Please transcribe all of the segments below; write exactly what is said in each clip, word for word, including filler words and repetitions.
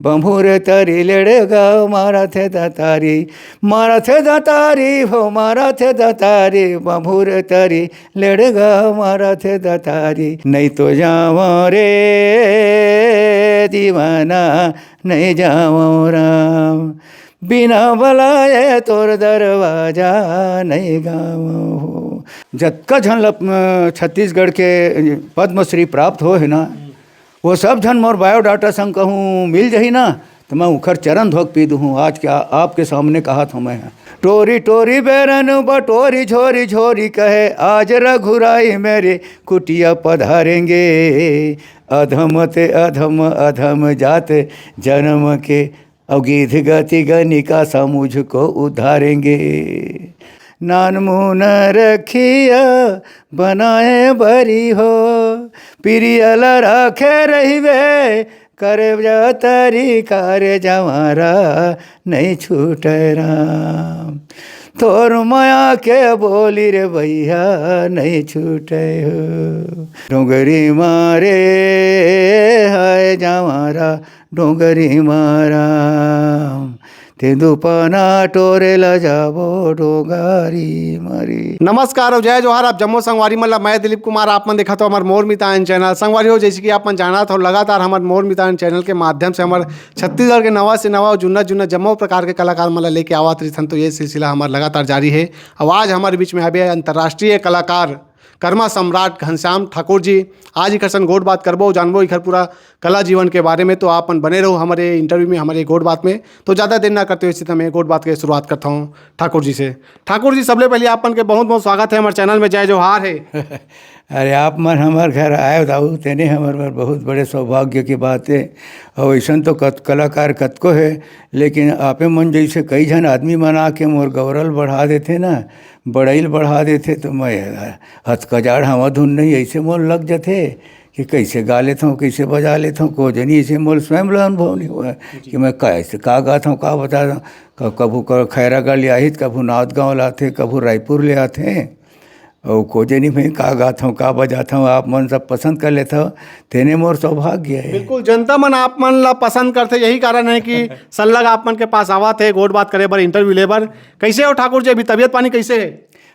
बंभूर तरी लेड़े गाँव मारा थे दतारी, मारा थे दतारी हो, मारा थे दतारी, बंभूर तरी लेड़े गाँव मारा थे दतारी। नहीं तो जावं रे दीवाना, नहीं जावं राम, बिना बलाए तोर दरवाजा नहीं गावं हो। जतका झन ल, अ, छत्तीसगढ़ के पद्मश्री प्राप्त हो हे ना, वो सब झन मोर बायोडाटा संग कहूँ मिल जही ना, तो मैं उखर चरण धोक पी दूँ। आज क्या आपके सामने कहा था मैं, टोरी टोरी बैरन बटोरी झोरी झोरी कहे, आज रघुराई मेरी कुटिया पधारेंगे। अधम ते अधम अधम जात जन्म के, और गिद्ध गति गनिका सा मुझको उधारेंगे। नान मुन रखिया बनाए बरी हो, प्रिय ल राखे रहिबे, करे जा तरी करे जवारा नहीं छूटे राम। तोर माया के बोली रे भैया नहीं छूटे हो। डोंगरी मारे हाय जवारा, डोंगरी मारा, तेंदू पाना टोरे ला जाबो डोंगरी मारी। नमस्कार और जय जोहार, आप जम्मो संगवारी मन ला मैं दिलीप कुमार, आप मन देखत हो हमर मोर मितान चैनल। संगवारी हो, जैसे कि आप मन जानत हो, लगातार हमर मोर मितान चैनल के माध्यम से हमर छत्तीसगढ़ के नवा से नवा और जुन्ना जुन्ना जम्मो प्रकार के कलाकार मन ला लेके आवत रहिथन, तो ये सिलसिला हमर लगातार जारी है। और आज हमर बीच में हबे अंतर्राष्ट्रीय कलाकार कर्मा सम्राट घनश्याम ठाकुर जी। आज इखर संग गोठ बात करबो, जानबो इखर पूरा कला जीवन के बारे में। तो आप मन बने रहो हमारे इंटरव्यू में, हमारे गोठ बात में। तो ज़्यादा देर ना करते हुए सीधा मैं गोठ बात के शुरुआत करता हूँ ठाकुर जी से। ठाकुर जी, सबले पहले आप मन के बहुत बहुत स्वागत है हमारे चैनल में, जय जोहार है। अरे, आप मन हमर घर आए दाऊ, तेने हमर बर बहुत बड़े सौभाग्य की बात है। और ऐसन तो कत-, कलाकार कतको है, लेकिन आपे मन जैसे कई झन आदमी मन आके मोर गौरव बढ़ा देथे ना, बड़ाई ल बढ़ा देथे, तो मैं हथकजाड़ हवा धुन नहीं, ऐसे मोर लग जथे कि कैसे गा लेथौं, कैसे बजा लेथौं, को जनी ऐसे मोर स्वयं ल अनुभव नहीं हुआ कि मैं कैसे का गाथौं, का बजाथौं। क-, कभू क-, खैरागढ़ ले आही, त कभू नांदगांव ले आथे, कभू रायपुर ले आथे, अउ को जनी मैं का गाथौं, का बजाथौं, आप मन सब पसंद कर लेथव, तेने मोर सौभाग्य है। बिल्कुल, जनता मन आप मन ला पसंद करथे, यही कारण है कि सल्लग आप मन के पास आवत हे गोठ बात करे बर, इंटरव्यू ले बर। कैसे हो ठाकुर जी, अभी तबीयत पानी कैसे है?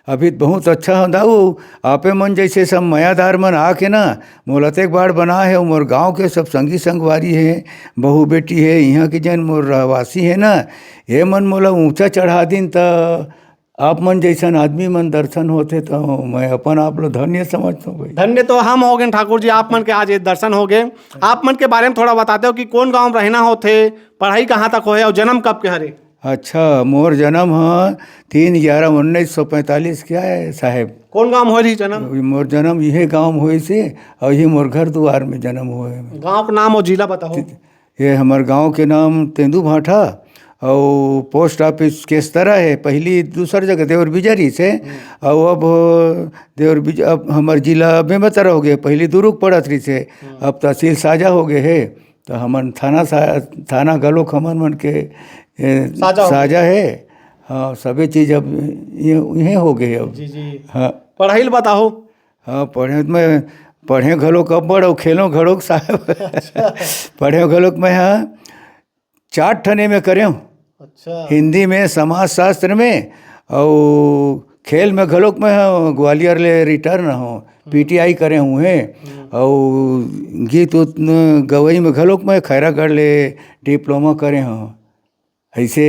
अभी त बहुत अच्छा हो दाऊ, आपे मन जैसे सब मयादार मन आके ना, मोला अतेक बाढ़ बना है, मोर गांव के सब संगी संगवारी है, बहू बेटी है, इहाँ के जन मोर रहवासी है ना, ये मन मोला ऊंचा चढ़ा दिन, त आप मन जैसन आदमी मन दर्शन होथे, त मैं अपन आप लो धन्य समझथौं भाई। धन्य तो हम हो गए ठाकुर जी, आप मन के आज ये दर्शन हो गए। आप मन के बारे में थोड़ा बताते हो कि कौन गांव में रहना होथे, पढ़ाई कहाँ तक होए और जन्म कब के हरे? अच्छा, मोर जन्म ह तीन ग्यारह उन्नीस सौ पैंतालीस के आय साहेब। कौन गांव होए रही जन्म? मोर जन्म इहे गांव में होए से, और इही मोर घर दुआर में जन्म हुए। गांव के नाम और जिला बताओ। ये हमर गांव के नाम तेंदू भाठा, और पोस्ट ऑफिस केस्तरा है। पहली दूसर जगह देवर बिजरी से, और अब देवर बिज-, अब हमर जिला बेमेतरा हो गए। पहली दुरुग पड़त रही से, अब तहसील साजा हो गए है। तो हमन थाना सा-, थाना घलोक हमन मन के, ए, साजा हो साजा गए। है। हाँ, सबे चीज अब ये, ये हो गए अब। जी, जी। हाँ। पढ़ाई ल बताओ। हाँ, पढ़े में, पढ़े घलोक अब्बड़ अउ खेलों घलोक साहब। अच्छा। पढ़े घलोक मैं, हाँ, चार ठने में करेंव। अच्छा। हिंदी में, समाजशास्त्र में, अउ खेल में घलोक मैं, हाँ, ग्वालियर ले रिटर्न हूँ, पीटीआई करे हुए हैं, हम्म। अउ गीत उत न गवई में घलोक मैं खैरागढ़ ले डिप्लोमा करे हूँ। ऐसे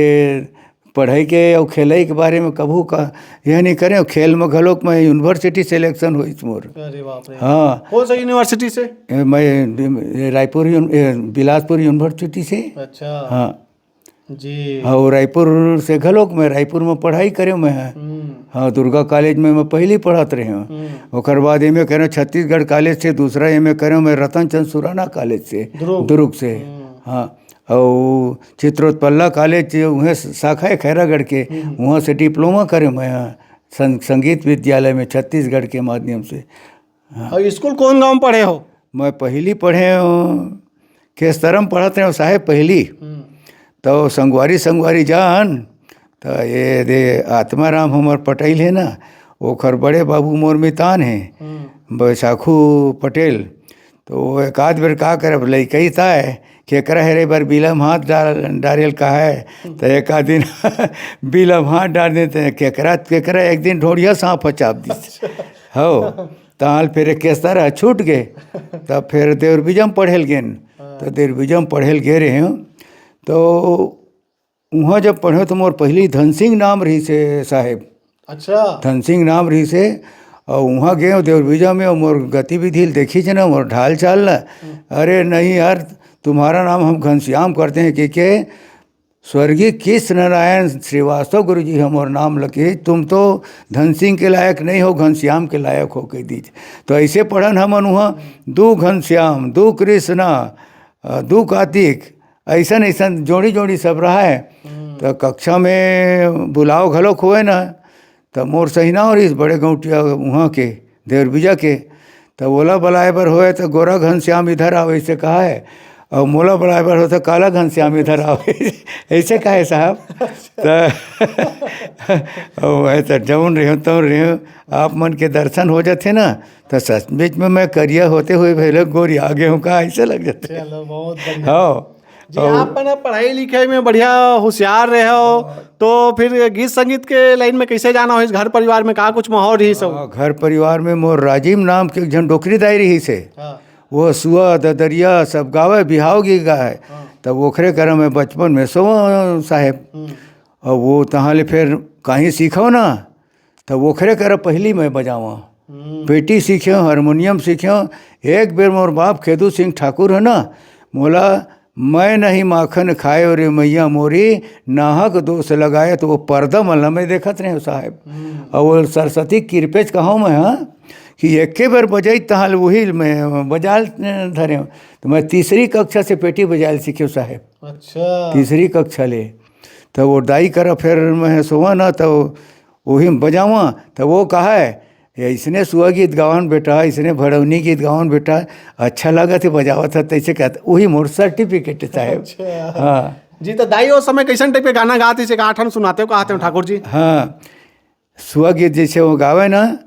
पढ़ाई के अउ खेलई के बारे में कभू का यह नहीं करे। खेल में घलोक मैं यूनिवर्सिटी सिलेक्शन होइस मोर। अरे बाप रे। हाँ। कौन सा यूनिवर्सिटी से? ए, मैं, ए, रायपुर यून-, ए, बिलासपुर यूनिवर्सिटी से। अच्छा। हाँ। जी। हाँ, और रायपुर से घलोक मैं, रायपुर में पढ़ाई करे मैं। हम्म। हाँ, दुर्गा कॉलेज में मैं पहली पढ़त रहे हूँ। हम्म। ओकर बाद एमए करे छत्तीसगढ़ कॉलेज से, दूसरा एमए करे मैं रतन चंद सुराना कॉलेज से, दुरुग। दुरुग से। हम्म। हाँ, और चित्रोत्पल्ला कॉलेज, उहें शाखा है खैरागढ़ के, हम्म। वहाँ से डिप्लोमा करे मैं, हाँ, सं-, संगीत विद्यालय में छत्तीसगढ़ के माध्यम से। हाँ। और स्कूल कौन गांव में पढ़े हो? मैं पहली पढ़े हूँ, केस्तरम पढ़त रहे साहेब पहली। हम्म। तो संगवारी, संगवारी जान, तो ये दे आत्माराम हमर पटेल है ना, ओखर बड़े बाबू मोर मितान है, हम्म। बैसाखू पटेल। तो वो एक आध बेर का करब, लइकई ताय, केकरा हेरे बर बिलम हाथ डाल, डारेल कहा है, त एक आध दिन बिलम हाथ डार देते हैं, केकरा, केकरा एक दिन ढोड़िया सांप ह चाप दिस। हो, ताल फिर केसर ह छूट गे, तब फिर देवरबीजा म पढ़े ल गेन। त देवरबीजा म पढ़े ल गे रहे हूँ, तो उहाँ जब पढ़े तो मोर पहली धन सिंह नाम रहिस हे साहेब। अच्छा। धन सिंह नाम रहिस हे, अउ उहाँ गे देवरबीजा में, अउ मोर गतिविधि ल देखिस ना, मोर ढाल चाल ला। अरे नहीं यार, तुम्हारा नाम हम घनश्याम करते हैं, कहिके स्वर्गीय कृष्ण नारायण श्रीवास्तव गुरु जी ह मोर नाम ल कहिस, तुम तो धन सिंह के लायक नहीं हो, घनश्याम के लायक हो, कहि दिस। तो ऐसे पढ़न हमन उहाँ, दू घनश्याम, दू कृष्णा, अ, दू कार्तिक, अइसन अइसन जोड़ी जोड़ी सब रहय। त कक्षा में बुलाव घलोक होय ना, त मोर सही नाव रहिस बड़े गौंटिया उहाँ के, देवरबीजा के। त ओला बलाय बर होय त गोरा घनश्याम इधर आव, अइसे कहा है, अउ मोला बलाय बर होय त काला घनश्याम इधर आव, अइसे कहा है साहब। त अउ है त जौन रहे तौन रहे, आप मन के दर्शन हो जाथे ना, त सचमुच में मैं करिया होते हुए भले गोरिया गे हूँ का, अइसे लग जाथे। चलो, बहुत बढ़िया। हाँ। जी, अउ आप मन पढ़ाई लिखाई में बढ़िया होशियार रहे हो, तो फिर गीत संगीत के लाइन में कैसे जाना होइस? घर परिवार में का कुछ माहौल रहिस हो? हाँ, घर परिवार में मोर राजिम नाम के एक झन डोकरी दाई रहिस हे। हाँ। वो सुआ, ददरिया सब गावे, बिहाव गीत गाए। हाँ। तब ओखरे करा मैं बचपन में सोवा साहेब। हम्म। अउ वो तहाँ ले फिर कहीं सीखव ना, तब ओखरे करा पहली मैं बजावा। हम्म। पेटी सीखेव, हारमोनियम सीखेव। एक बेर मोर बाप खेदू सिंह ठाकुर है ना, मोला "मैं नहीं माखन खाए रे मैया मोरी, नाहक दोष लगाए", तो वो पर्दा मन ला मैं देखत रहे साहेब। हम्म। अउ वो सरस्वती कृपेच कहा मैं, हाँ, कि एके बेर बजाई तहाँ ले वही मैं बजा धरे। तो मैं तीसरी कक्षा से पेटी बजाए सीखे साहेब। अच्छा। तीसरी कक्षा ले। तो वो दाई करा फिर मैं सोवा ना, तो वही में बजावा, तो वो कहा है, "ये इसने सुआ गीत गावन बेटा, इसने भड़ौनी गीत गावन बेटा, अच्छा लगा थे बजावा था", तैसे कहते, वही मोर सर्टिफिकेट है साहेब। अच्छा। हाँ। जी, तो दाई, वो समय कैसन टाइप के गाना गाते, इसे गाँठ सुनाते हो, कहते हो ठाकुर जी? हाँ, सुआ गीत जैसे वो गावे ना,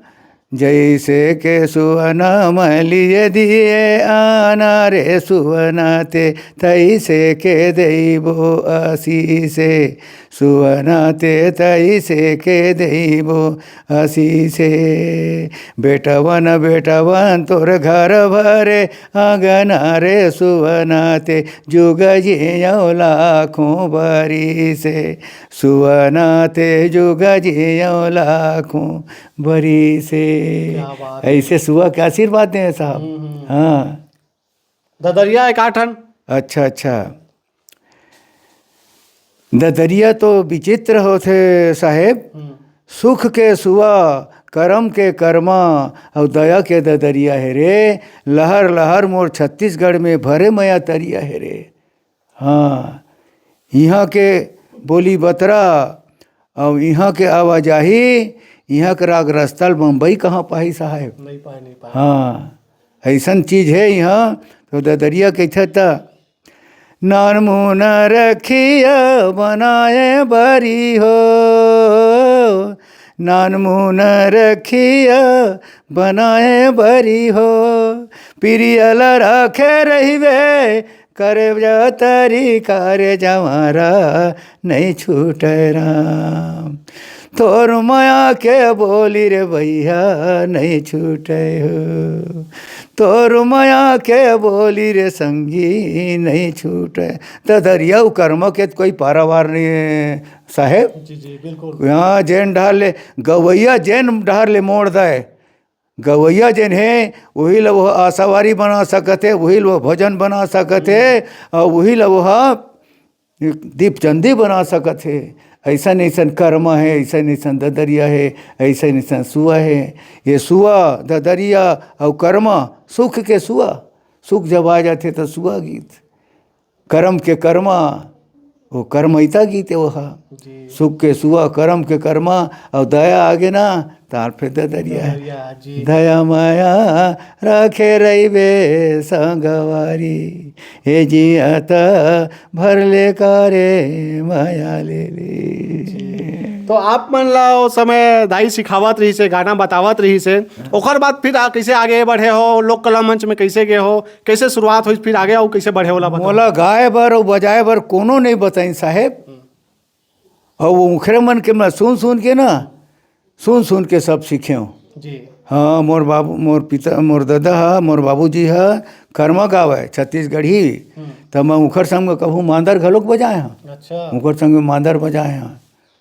"जैसे के सुअना मैं लिए दिए आना रे सुअना ते, तैसे के देबो आशीषे, सुअना ते तैसे के देबो आशीषे। बेटवन बेटवन तोर घर भरे आंगना रे सुअना ते, जुग जियो लाखों बरिसे, सुअना ते जुग जियो लाखों बरिसे।" क्या बात है। ऐसे सुआ के आशीर्वाद दे साहब। हम्म, हम्म। हाँ। ददरिया एक आठन। अच्छा, अच्छा। ददरिया तो विचित्र होथे साहेब। हम्म। सुख के सुआ, करम के करमा, अउ दया के ददरिया हे रे। लहर लहर मोर छत्तीसगढ़ में भरे मया तरिया हे रे। हाँ, इहाँ के बोली बतरा अउ इहाँ के आवाजाही, इहाँ के राग रसताल बम्बई कहाँ पाही साहेब? नहीं पाए, नहीं पाए। हाँ, अइसन चीज हे इहाँ। तो ददरिया कहिथे त, "नानमुन रखिया बनाए बरी हो, नानमुन रखिया बनाए बरी हो, प्रिय ल राखे रहिबे, करे जा तरी करे जवारा नहीं छूटे राम। तोर मया के बोली रे भैया नहीं छूटे हो, तोर मया के बोली रे संगी नहीं छूटे।" ददरिया अउ करमा के त कोई पारावार नहीं हे साहेब। जी, जी, बिल्कुल। हाँ, जेन डहर ले गवैया, जेन डहर ले मोड़ दे, गवैया जेन हे, वही ल वो आशावारी बना सकत हे, वही ल वो भजन बना सकत हे, अउ वही ल वो दीपचंदी बना सकत हे। अइसन अइसन करमा हे, अइसन अइसन ददरिया हे, अइसन अइसन सुआ हे। ये सुआ, ददरिया अउ करमा, सुख के सुआ, सुख जब आ जाथे त सुआ गीत। करम के करमा, वो करमैता गीत हे वो हा। जी। सुख के सुआ, करम के करमा, अउ दया आगे ना, तार फेर ददरिया हे। ददरिया, जी। दया माया राखे रहिबे संगवारी, ए जिया त भर ले का रे मया ले ले। जी। तो आप मन ला ओ समय दाई सिखावत रहिस हे, गाना बतावत रहिस हे, ओकर बाद फिर आ, कैसे आगे बढ़े हो, लोक कला मंच में कैसे गए हो, कैसे शुरुआत होइस, फिर आगे अउ कैसे बढ़े, ओला बताओ। मोला गाए बर अउ बजाए बर कोनो नहीं बताइन साहेब। अउ ओखरे मन के मैं सुन सुन के ना, सुन सुन के सब सीखे हूँ। जी। हाँ, मोर बाबू, मोर पिता, मोर ददा हा, मोर बाबूजी हा कर्मा गावय, छत्तीसगढ़ी। हम्म। त मैं उखर संग में कभू मांदर घलोक बजाए हूँ। अच्छा। उखर संग में मांदर बजाए हूँ।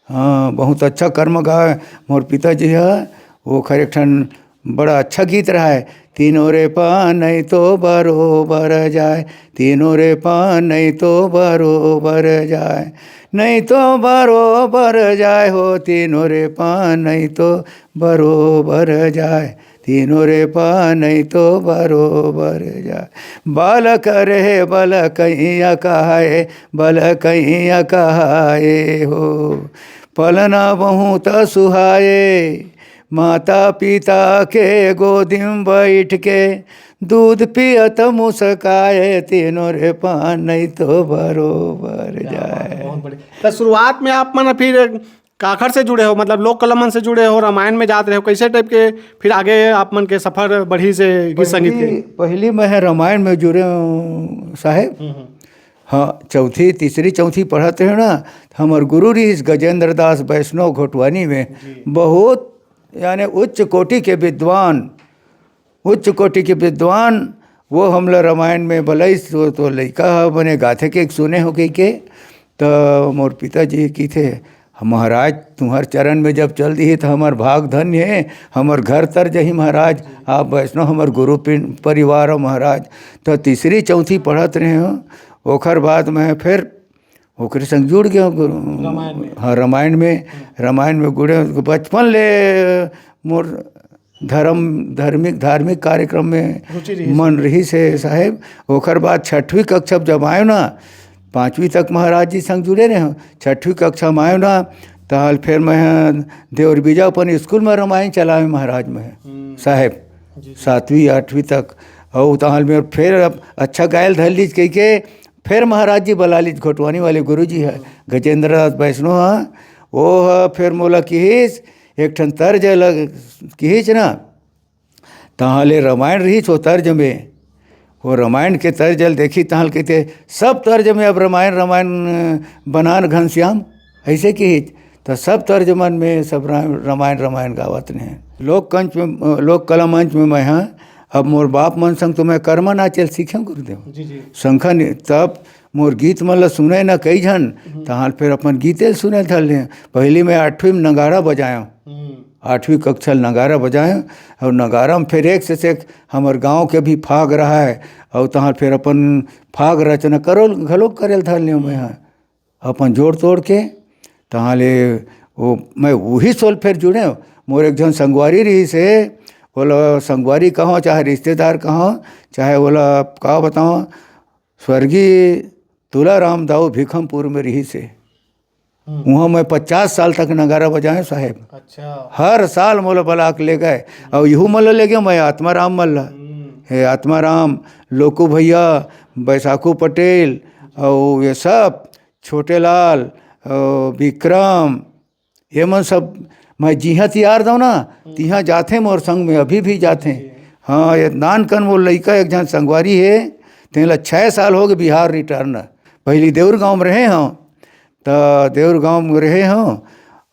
हाँ, बहुत अच्छा कर्मा गावय मोर पिताजी हा। ओखर एक ठन बड़ा अच्छा गीत रहा है, तीनों रे पान नहीं तो बरोबर जाए, तीनों रे पान नहीं तो बरोबर जाए, नहीं तो बरोबर जाए हो, तीनों रे पान नहीं तो बरोबर जाए, तीनों रे पान नहीं तो बरोबर जाए। बालक रे बल कैया कहाए, बल कैया कहाए हो, पलना बहुत सुहाए, माता पिता के गोदी में बैठ के दूध पियत मुस्काए, तीनों रे पान नहीं तो बरोबर क्या बात है, जाए। बहुत बढ़िया। तो शुरुआत में आप मन फिर काखर से जुड़े हो, मतलब लोक कला मन से जुड़े हो, रामायण में जात रहे हो, कैसे टाइप के फिर आगे आप मन के सफर बढ़िस हे गीत संगीत के? पहली, पहली मैं रामायण में जुड़े हूँ साहेब। हम्म, हम्म। हाँ, चौथी, तीसरी, चौथी पढ़त रहे ना, हमर गुरु रहिस गजेंद्र दास वैष्णव घोटवानी में। जी। बहुत, यानी उच्च कोटि के विद्वान, उच्च कोटि के विद्वान, वो हमला रामायण में बलइस। वो तो लइका ह, बने गाथे के सुने हो कहिके। त मोर पिताजी कहिथे, "महाराज, तुम्हर चरण में जब चल दिही त हमर भाग धन्य हे, हमर घर तर जही महाराज, आप वैष्णव हमर गुरु पिन-, परिवार हो महाराज।" त तीसरी चौथी पढ़त रहे हो, ओखर बाद मैं फिर ओकरे संग जुड़ गए गुरु। रामायण में। हाँ, रामायण में, रामायण में गुड़े बचपन ले मोर धर्म, धार्मिक, धार्मिक कार्यक्रम में रुचि रहिस। मन रहिस हे साहेब। ओकर बाद छठवीं कक्षा जब आयो ना, पाँचवीं तक महाराज जी संग जुड़े रहे हूँ। छठवीं कक्षा में आयो ना, तहाल फिर मैं देवर बीजा अपन स्कूल में रामायण चलावे महाराज में हम्म। साहेब, जी, जी। सातवीं, आठवीं तक। और तहाल में फिर अब अच्छा गायल धर लीज कह के फिर महाराज जी बला लीज, घोटवानी वाले गुरु जी है, गजेंद्र दास वैष्णव है, वो है फिर मोला किहिस, एक ठन तर्ज अलग किहिस ना, तहाँ ले रामायण रहिस वो तर्ज में, वो रामायण के तर्ज ल देखी तहाँ ले कहिथे, "सब तर्ज में अब रामायण, रामायण बनान घनश्याम", ऐसे किहिस। तो सब तर्ज मन में सब रा-, रामायण, रामायण गावत ने। लोक कंच में, लोक कला मंच में मैं हाँ, अब मोर बाप मन संग तो मैं कर्मा नाचे ल सीखे गुरुदेव। जी, जी। शंखा ने-, तब मोर गीत मन ल सुने न कई झन, हम्म। तहाँ ले फिर अपन गीते ल सुने धर ले। पहली मैं आठवीं में नगाड़ा बजायो। हम्म। आठवीं कक्षा ले नगाड़ा बजायो और नगाड़ा में फिर एक से एक हमर गांव के भी फाग रहा है और तहाँ ले फिर अपन फाग रचना करो घलो करे ल धर लियो मैं हाँ। अपन जोड़ तोड़ के तहाँ ले वो मैं वही सोल फिर जुड़े। मोर एक झन संगवारी रहिस हे, ओला संगवारी कहो चाहे रिश्तेदार कहो, चाहे ओला का बताओ, स्वर्गीय तुलाराम दाऊ भीखमपुर में रहिस हे। हम्म। वहाँ मैं पचास साल तक नगाड़ा बजाए साहेब। अच्छा। हर साल मोला बला के ले गए, और यहू मन ल ले गए, मैं आत्माराम मन ल। हम्म। हे आत्माराम, लोकू भैया, बैसाखू पटेल, और ये सब, छोटे लाल, और विक्रम, ये मन सब, मैं जिहाँ तियार दऊँ ना, हम्म। तिहाँ जाथे मोर संग में, अभी भी जाथे। जी। हाँ, ये नान कन मोर लइका एक झन संगवारी हे, तेला छः साल हो गए बिहार रिटर्न। पहली देउर गाँव में रहे हूँ, त देउर गाँव में रहे हूँ,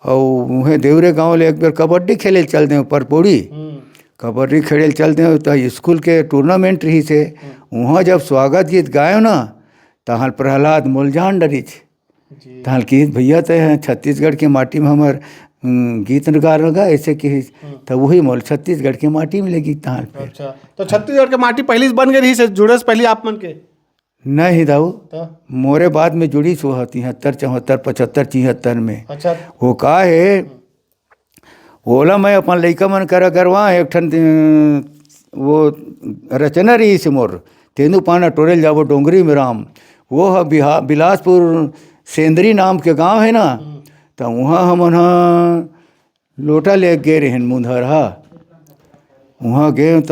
और उहें देउरे गाँव ले एक बार कबड्डी खेले चल देव परपोड़ी। हम्म। कबड्डी खेले चल देव, त स्कूल के टूर्नामेंट रहिस हे, हम्म। वहाँ जब स्वागत गीत गायो ना, तहाँ ले प्रहलाद मोल जान डरिस। जी। तहाँ ले किहिस, "भैया, तैं ह छत्तीसगढ़ के माटी में हमर, उम, गीत गा लगा," ऐसे किहिस। हम्म। त वही मोल छत्तीसगढ़ के माटी में ले गीत तहाँ ले फिर। अच्छा, तो छत्तीसगढ़ के माटी पहली से बन गई रहिस हे, जुड़े से पहली आप मन के? नहीं दाऊ, त? मोरे बाद में जुड़िस वो ह तिहत्तर, चौहत्तर, पचहत्तर, छिहत्तर में। अच्छा। वो का हे, हम्म। ओला मैं अपन लइका मन करा करवा, एक ठन, अ, वो रचना रहिस हे मोर, "तेंदू पाना टोरे ल जाबो डोंगरी में राम।" वो ह बिहा-, बिलासपुर सेंदरी नाम के गांव हे ना, हम्म। त उहाँ हमन ह लोटा ले गे रहेन मुंधरहा। उहाँ गे त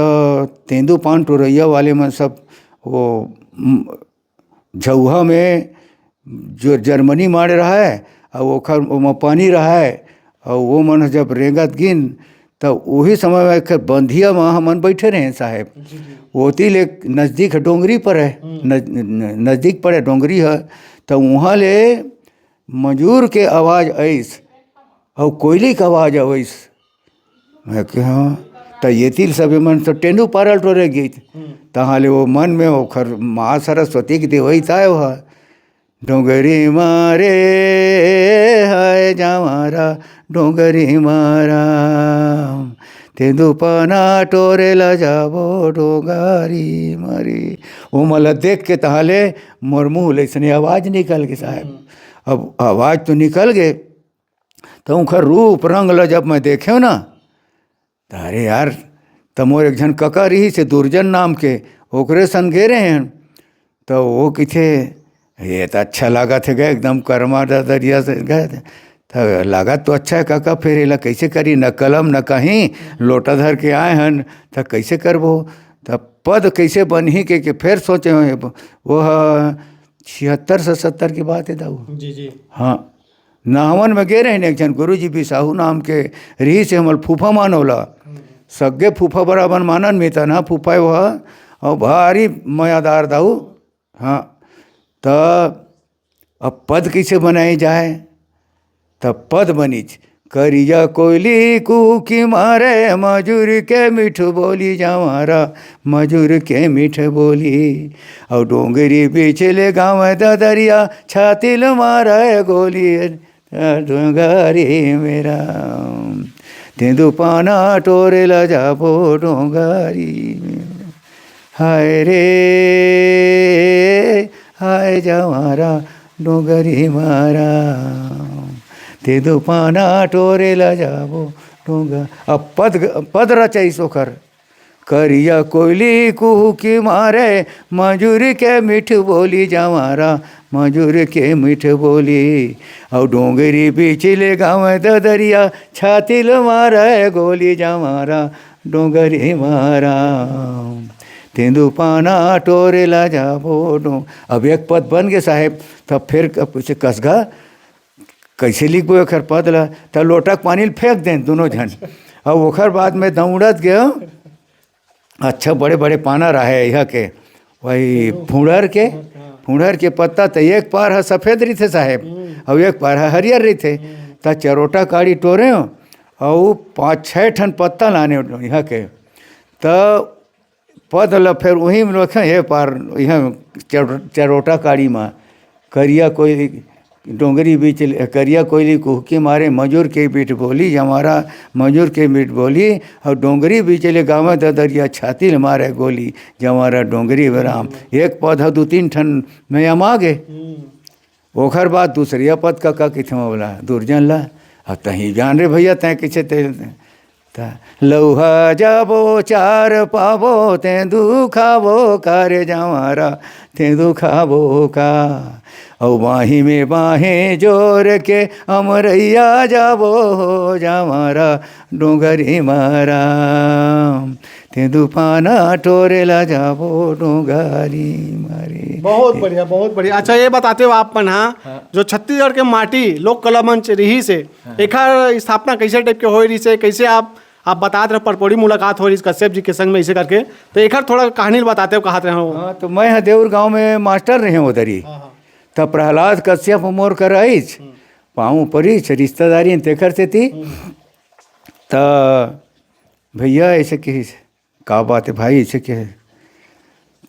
तेंदू पान टोरइया वाले मन सब वो, म, झउहा में जो जर्मनी माड़े रहय, अउ ओखर ओमा पानी रहय, अउ वो मन ह जब रेंगत गिन, त उही समय में एक बंधिया म हमन बइठे रहेन साहेब। जी, जी। ओती ले नजदीक डोंगरी परे, हम्म। नज-, न-, नजदीक परे डोंगरी ह, त उहाँ ले मजूर के आवाज आइस, अउ कोयली के आवाज आइस। मैं कहे, "हाँ।" त ये तीर सबे मन तो तेंदू पारा ल टोरे गीत। हम्म। तहाँ ले वो मन में ओखर माँ सरस्वती के देवई ताय ओहा, "डोंगरी मारे हाय जावारा, डोंगरी मारा, तेंदू पाना टोरे ला जाबो डोंगरी मारे।" वो मला देख के तहाँ ले मोर मुँह ले इसने आवाज निकल गे साहेब। हम्म। अब आवाज तो निकल गे, त उंखर रूप रंग ल जब मैं देखेंव ना, त अरे यार, त मोर एक झन कका रिहिस हे दुर्जन नाम के, ओकरे संग गे रहेन। त वो कहिथे, "ये त अच्छा लागत हे गा, एकदम करमा ददरिया से गा, त लागत तो अच्छा हे कका, फेर एला कइसे करी, न कलम न कहीं, लोटा धर के आए हन, त कइसे करबो, त पद कइसे बनही?" के, के फेर सोचे हों, वो ह छिहत्तर सतहत्तर की बात हे दाऊ। जी, जी। हाँ, नहावन में गे रहेन, एक झन गुरुजी बिसाहू नाम के रिहिस हे, हमर फूफा मानो ला। हम्म। सग्गे फूफा बराबर मानन, मितन ह फूफा वो ह, अउ भारी मयादार दाऊ। हाँ, त अब पद कइसे बनाए जाए? त पद बनिच, "करिया कोयली कुहकी मारे, मजूर के मीठ बोली जावारा, मजूर के मीठ बोली। अउ डोंगरी बीच ले गाँव ददरिया, छाती ल मारे गोली, डोंगरी मेरा। तेंदू पाना टोरे ला जाबो डोंगरी मेरा। हाय रे, हाय जावारा, डोंगरी मारा। तेंदू पाना टोरे ला जाबो डोंगर।" अब पद, पद रचाइस ओखर, "करिया कोयली कुहकी मारे, मजूर के मीठ बोली जावारा, मजूर के मीठ बोली। अउ डोंगरी बीच ले गाँव ददरिया, छाती ल मारे गोली जावारा, डोंगरी मारा। तेंदू पाना टोरे ला जाबो डों।" अब एक पद बन गे साहेब, तब फेर अब कइसे कसगा, कइसे लिखबो एखर पद ला? त लोटा के पानी ल फेंक देन दूनों झन। अउ ओखर बाद में दौड़त गेंव, अच्छा बड़े बड़े पाना रहे इहाँ के, वही फुड़हर के, फुड़हर के पत्ता त एक पार ह सफेद रहिथे साहेब, अउ एक पार ह हरियर रहिथे। त चरोटा काड़ी टोरेंव, अउ पाँच छः ठन पत्ता लानेंव इहाँ के। त पद ल फेर उही में रखेंव, ए पार इहाँ चर-, चरोटा काड़ी म, "करिया कोयली डोंगरी बीच ले, करिया कोयली कुहकी मारे, मजूर के मीठ बोली जावारा, मजूर के मीठ बोली, अउ डोंगरी बीच ले गाँव ददरिया, छाती ल मारे गोली जावारा, डोंगरी बराम।" एक पद ह दू तीन ठन में अमा गे। हम्म। ओखर बाद दूसरिया पद कका कहिथे, "मोला दुर्जन ला, अब तहीं जान रे भइया, तैं कइसे ते, त लउहा जाबो चार पाबो, तेंदू खाबो का रे जावारा, तेंदू खाबो का। अउ बाँही में बाँही जोर के, अमरइया जाबो हो जावारा, डोंगरी मारा, तेंदू पाना टोरे ला जाबो, डोंगरी मारे।" बहुत बढ़िया, बहुत बढ़िया। अच्छा, ये बताते हो आप मन, हाँ, हाँ। जो छत्तीसगढ़ के माटी लोक कला मंच रिहिस हे, हाँ। एखर स्थापना कइसे टाइप के होय रिहिस हे, कइसे आप, आप बतात रहे परपोड़ी मुलाकात होय रिहिस कश्यप जी के संग में, अइसे करके, त एखर थोड़ा कहानी ल बताते हो, कहत रहे हो। हाँ, त मैं ह देउर गाँव में मास्टर रहेंव ओदरी। हाँ, हाँ। त प्रहलाद कश्यप मोर कर आइस, हम्म। पाँव परिस, रिश्तेदारी तेखर सेती। हम्म। त भइया अइसे कहिस, "का बात हे भाई?" अइसे कहे।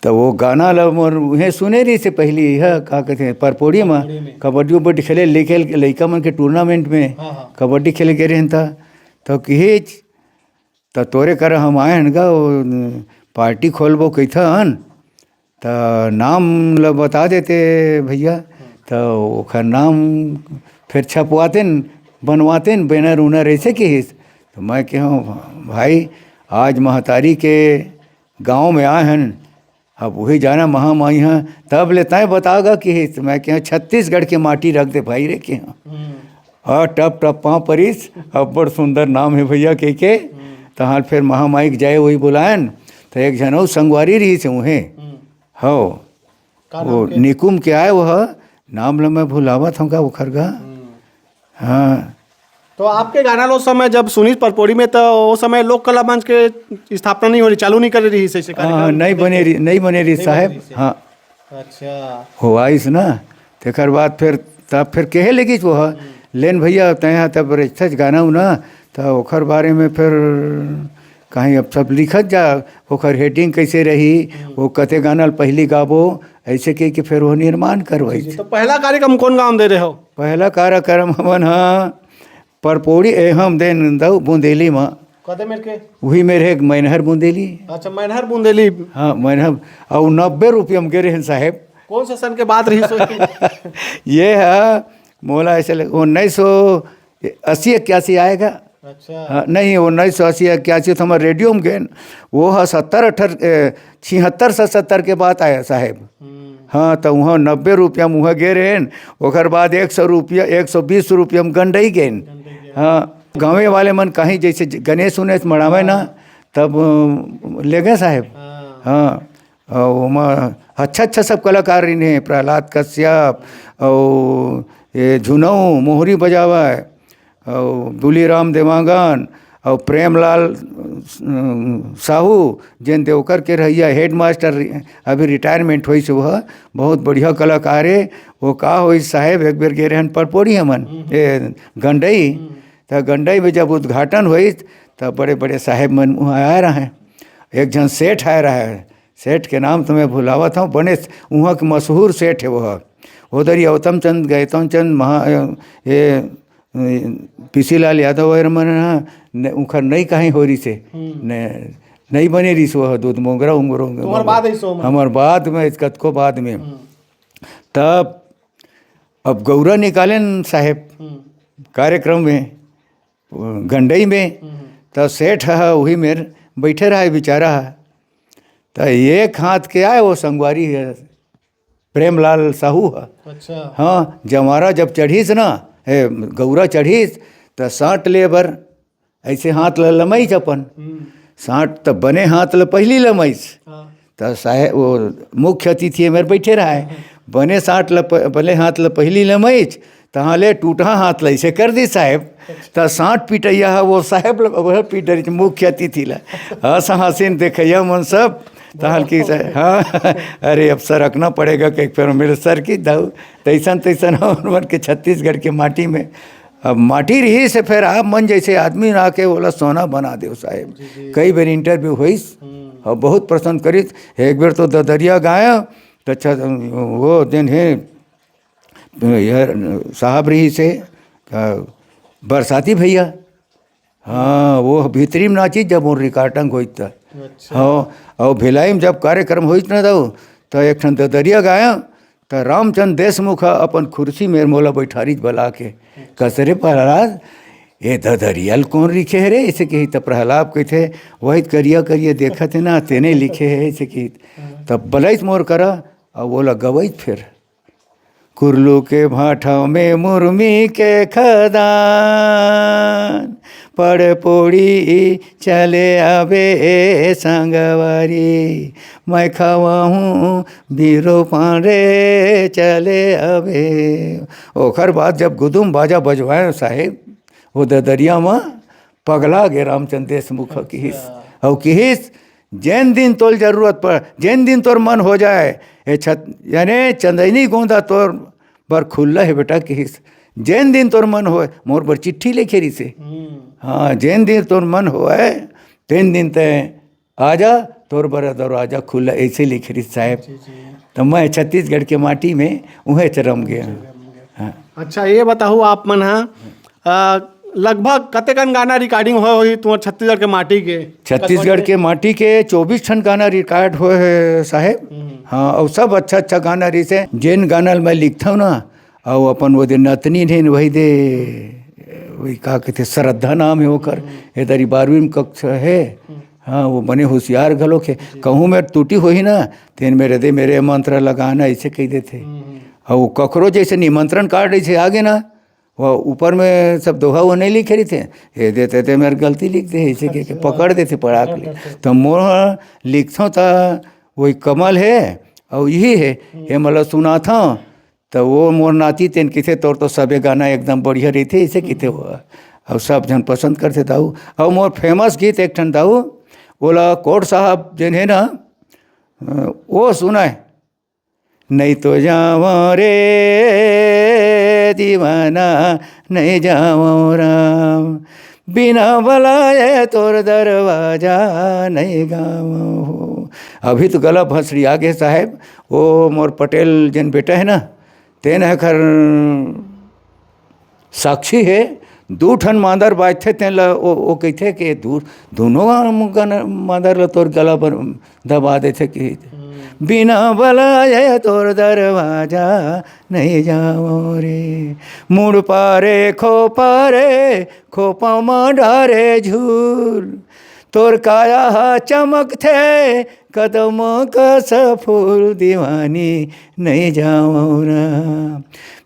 त वो गाना ल मोर उहें सुने रहिस हे पहिली, इहाँ का कहिथे, परपोड़ी म, परपोड़ी में। कबड्डी उबड्डी खेले, लइका, लइका मन के tournament में हाँ, हाँ। कबड्डी खेले गे रहेन त, त कहिस, "त तोरे करा हम आए हन गा, वो पार्टी खोलबो कहिथन, त नाम ल बता देते भइया।" त ओखर नाम फेर छपवातेन, बनवातेन, banner उनर अइसे कहिस। त मैं कहेंव, "भाई, आज महतारी के गाँव में आए हन, अब उही जाना महामाई ह, तब ले तैं बता गा," कहिस। त मैं कहेंव, "छत्तीसगढ़ के माटी रख दे भाई रे," कहेंव। हम्म। अउ टप टप पाँव परिस, "अब्बड़ सुंदर नाम हे भइया," कहिके। हम्म। तहाँ फेर महामाई के जाए उही बुलायन, त एक झन अउ संगवारी रिहिस हे उहें। हम्म। हव। का नाम वो के? निकुम के आय वो ह, नाम ल मैं भुलावत हँव गा ओखर गा। हम्म। हाँ। तो आपके गाना लो समय जब सुनीत परपोड़ी में, तो वो समय लोक कला मंच के स्थापना नहीं हो रही, चालू नहीं करे रही से, से हाँ, कार्यक्रम? नहीं बने रही, नहीं बने रही नहीं बने साहेब। रही से। हाँ। अच्छा। हो आइस ना, तेकर बाद फिर, तब फिर कहे लगिस वो ह, "लेन भैया, तैं ह तब रचथस गाना उना, त ओकर बारे में फिर कहीं अब सब लिखत जा, ओकर हेडिंग कैसे रही, हम्म। वो कते गाना ल पहिली गाबो", ऐसे कह के फिर वो निर्माण जी, जी। करवाइस। तो पहला कार्यक्रम कौन गाँव दे रहे हो? पहला कार्यक्रम हमन ह परपोड़ी, ए, हम देन दऊ बुंदेली म। कते मेर के? वही मेर हे मैनहर बुंदेली। अच्छा, मैनहर बुंदेली। हाँ, मैनहर। अउ नब्बे रुपया म गे रहेन साहेब। कौन सा सन के बात रही सो? ये ह, मोला ऐसे लग, उन्नीस सौ अस्सी इक्यासी आएगा। अच्छा। हाँ, नहीं, उन्नीस सौ अस्सी इक्यासी तो हमर रेडियो म गेन। वो ह सत्तर अठर, ए, छिहत्तर सतहत्तर के बात आया साहेब। हम्म। हाँ, तो वहाँ नब्बे रुपया म वहाँ गे रहेन। ओकर बाद एक सौ रुपया, एक सौ बीस रुपया म गंडई गेन। गंडई गेन। हाँ, गाँवे वाले मन कहीं जैसे ज-, गणेश उनेश मड़ावे ना, हाँ। तब, अ, ले गए साहेब। हाँ। हाँ, अउ ओमा अच्छा-अच्छा सब कलाकार रहिन हे, प्रहलाद कश्यप, अउ ये झुनऊ, मोहरी बजावय, अउ दुलीराम देवांगन, अउ प्रेमलाल, अ, साहू, जेन देवकर के रहइया हेडमास्टर, अभी रिटायरमेंट होइस, वह बहुत बढ़िया कलाकार हे। वो का होइस साहेब, एक बेर गे रहन परपोड़ी हमन, हम्म। ए, गंडई, हम्म। त गंडई में जब उद्घाटन होइस, त बड़े-बड़े साहेब मन उहाँ आए रहय। एक झन सेठ आए रहय, सेठ के नाम तो मैं भुलावत हूँ, बने उहाँ के मशहूर सेठ हे वो। उधर ही गौतम चंद, गौतम चंद महा-, ये, ये, पीसी लाल यादव वगैरह मन ह, न-, उखर नई कहीं हो रही से, हम्म। न-, नई बने रही से वो दूध मोंगरा उंगरो। तुम्हार बाद है सो में। हमर बाद में, कतको बाद में। हम्म। तब अब गौरा निकालेन साहेब हम्म। कार्यक्रम में, गंडई में, हम्म। त सेठ ह वही मेर बैठे रहे बेचारा ह। त एक हाथ के आए वो संगवारी है प्रेमलाल साहू ह। अच्छा। हाँ, जवारा जब चढ़िस ना, ए, गौरा चढ़िस, त सांट ले बर ऐसे हाथ ल लमइच अपन। हम्म। सांट त बने हाथ ल पहिली लमइच। हाँ। त साहेब, वो मुख्य अतिथि मेर बैठे रहे। बने सांट ल प-, बने हाथ ल पहिली लमइच, तहाँ ले टूटहा हाथ ल ऐसे कर दी साहेब। त सांट पिटैया ह, वो साहेब ल, वह पीट डरिस, मुख्य अतिथि ल। हंस हंसिन देखैया मन सब, तहाँ की सा-, हाँ, अरे, अब सरकना पड़ेगा कि एक फेर मेरे सर की दाऊ, तैसन, तैसन हमर मन के छत्तीसगढ़ के माटी में। अब माटी रही से फेर आप मन जैसे आदमी ना के ओला सोना बना देव साहेब। जी, जी। कई बेर इंटरव्यू होइस, हम्म। और बहुत पसंद करिस। एक बेर तो ददरिया गाया, तो अच्छा, वो दिन हे, ये साहब रही से, अ, बरसाती भैया, हाँ, वो भीतरी में नाचिस जब वो रिकॉर्डिंग होइस त। अच्छा। हाँ, और भिलाई में जब कार्यक्रम होइस ना तो, तो एक ठन ददरिया गाया, त रामचंद देशमुख ह अपन कुर्सी में मोला बैठारिस बला के। कस रे प्रहलाद, ये ददरिया ल कौन रिखे हे रे? ऐसे कही त प्रहलाद कहिथे, "वही करिया करिया देखत हे ना, तेने लिखे हे," ऐसे कही। तब बलैस मोर करा, अउ ओला गवैस फेर। कुर्लू के भाठा में मुर्मी के खदान, पड़पोड़ी चले आबे ए संगवारी, मैं खवाहूँ बीरो पांड़े चले आबे। ओखर बाद जब गुदुम बाजा बजवाए साहेब, वो ददरिया म पगला गे रामचंद देशमुख ह किहिस। अच्छा। अउ किहिस, "जेन दिन तोल जरूरत पड़, जेन दिन तोर मन हो जाए, ए छत-, यानी चंदैनी गोंदा तोर बर खुल्ला हे बेटा," किहिस। "जेन दिन तोर मन होए," मोर बर चिट्ठी लिखे रिहिसे। हम्म। हाँ, "जेन दिन तोर मन होए, तेन दिन तैं आजा, तोर बर दरवाजा खुल्ला," ऐसे लिखे रिहिस साहेब। जी, जी। त मैं छत्तीसगढ़ के माटी में उहें च रम गया। हाँ। अच्छा, ये बताओ आप मन हा, अ, लगभग कतेकन गाना रिकॉर्डिंग होए होही तुम्हार छत्तीसगढ़ के माटी के? छत्तीसगढ़ के माटी के चौबीस ठन गाना रिकॉर्ड होए हे साहेब। हम्म। हाँ, अउ सब अच्छा अच्छा गाना रिहिसे। जेन गाना ल मैं लिखथव ना, अउ अपन वो दे नतनी ढेन वही दे, वही का कहिथे, श्रद्धा नाम हे ओकर। हम्म। ए दरी बारहवीं कक्षा हे। हम्म। हाँ, वो बने होशियार घलोक हे। जी। कहूँ मेर त्रुटि होही ना, तेन मेरे दे मेरे मंत्र लगाना, ऐसे कहि देथे। हम्म, हम्म। अउ वो ककरो जैसे निमंत्रण कार्ड ऐसे आगे ना, वो ऊपर में सब दोहा वो नहीं लिखे रहिथे, ए देथे ते मेर गलती लिख दे, ऐसे कहि के अच्छा। पकड़ देथे पड़ाक ले। अच्छा, अच्छा। त मोर लिखथव त वही कमल हे, अउ यही हे, हम्म। हे मतलब सुनाथव, त वो मोर नाती तेन किथे, "तोर तो सबे गाना एकदम बढ़िया रहिथे," ऐसे किथे वो। अउ सब झन पसंद करथे दाऊ। अउ मोर फेमस गीत एक ठन दाऊ, ओला कोट साहब जेन हे ना, अ, वो सुनाए, "नहीं तो जावं रे दीवाना, नहीं जावं राम, बिना बलाए तोर दरवाजा नहीं गावं हो।" अभी तो गला भसड़ी आगे साहेब, वो मोर पटेल जेन बेटा हे ना, तेन ह खर साक्षी हे, दू ठन मांदर बाजथे, तेन ल ओ, ओ कहिथे के दू, दूनों गन-, मांदर ल तोर गला बर दबा देथे कि, "बिना बलाए तोर दरवाजा नहीं जावं रे, मुड़ पारे खो पारे, खोपा म डारे झूल, तोर काया ह चमकथे कदम कस फूल, दीवानी नहीं जावं रे,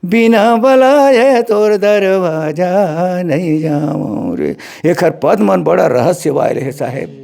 बिना बलाए तोर दरवाजा नहीं जावं रे।" एखर पद मन बड़ा रहस्य वाले हे साहेब।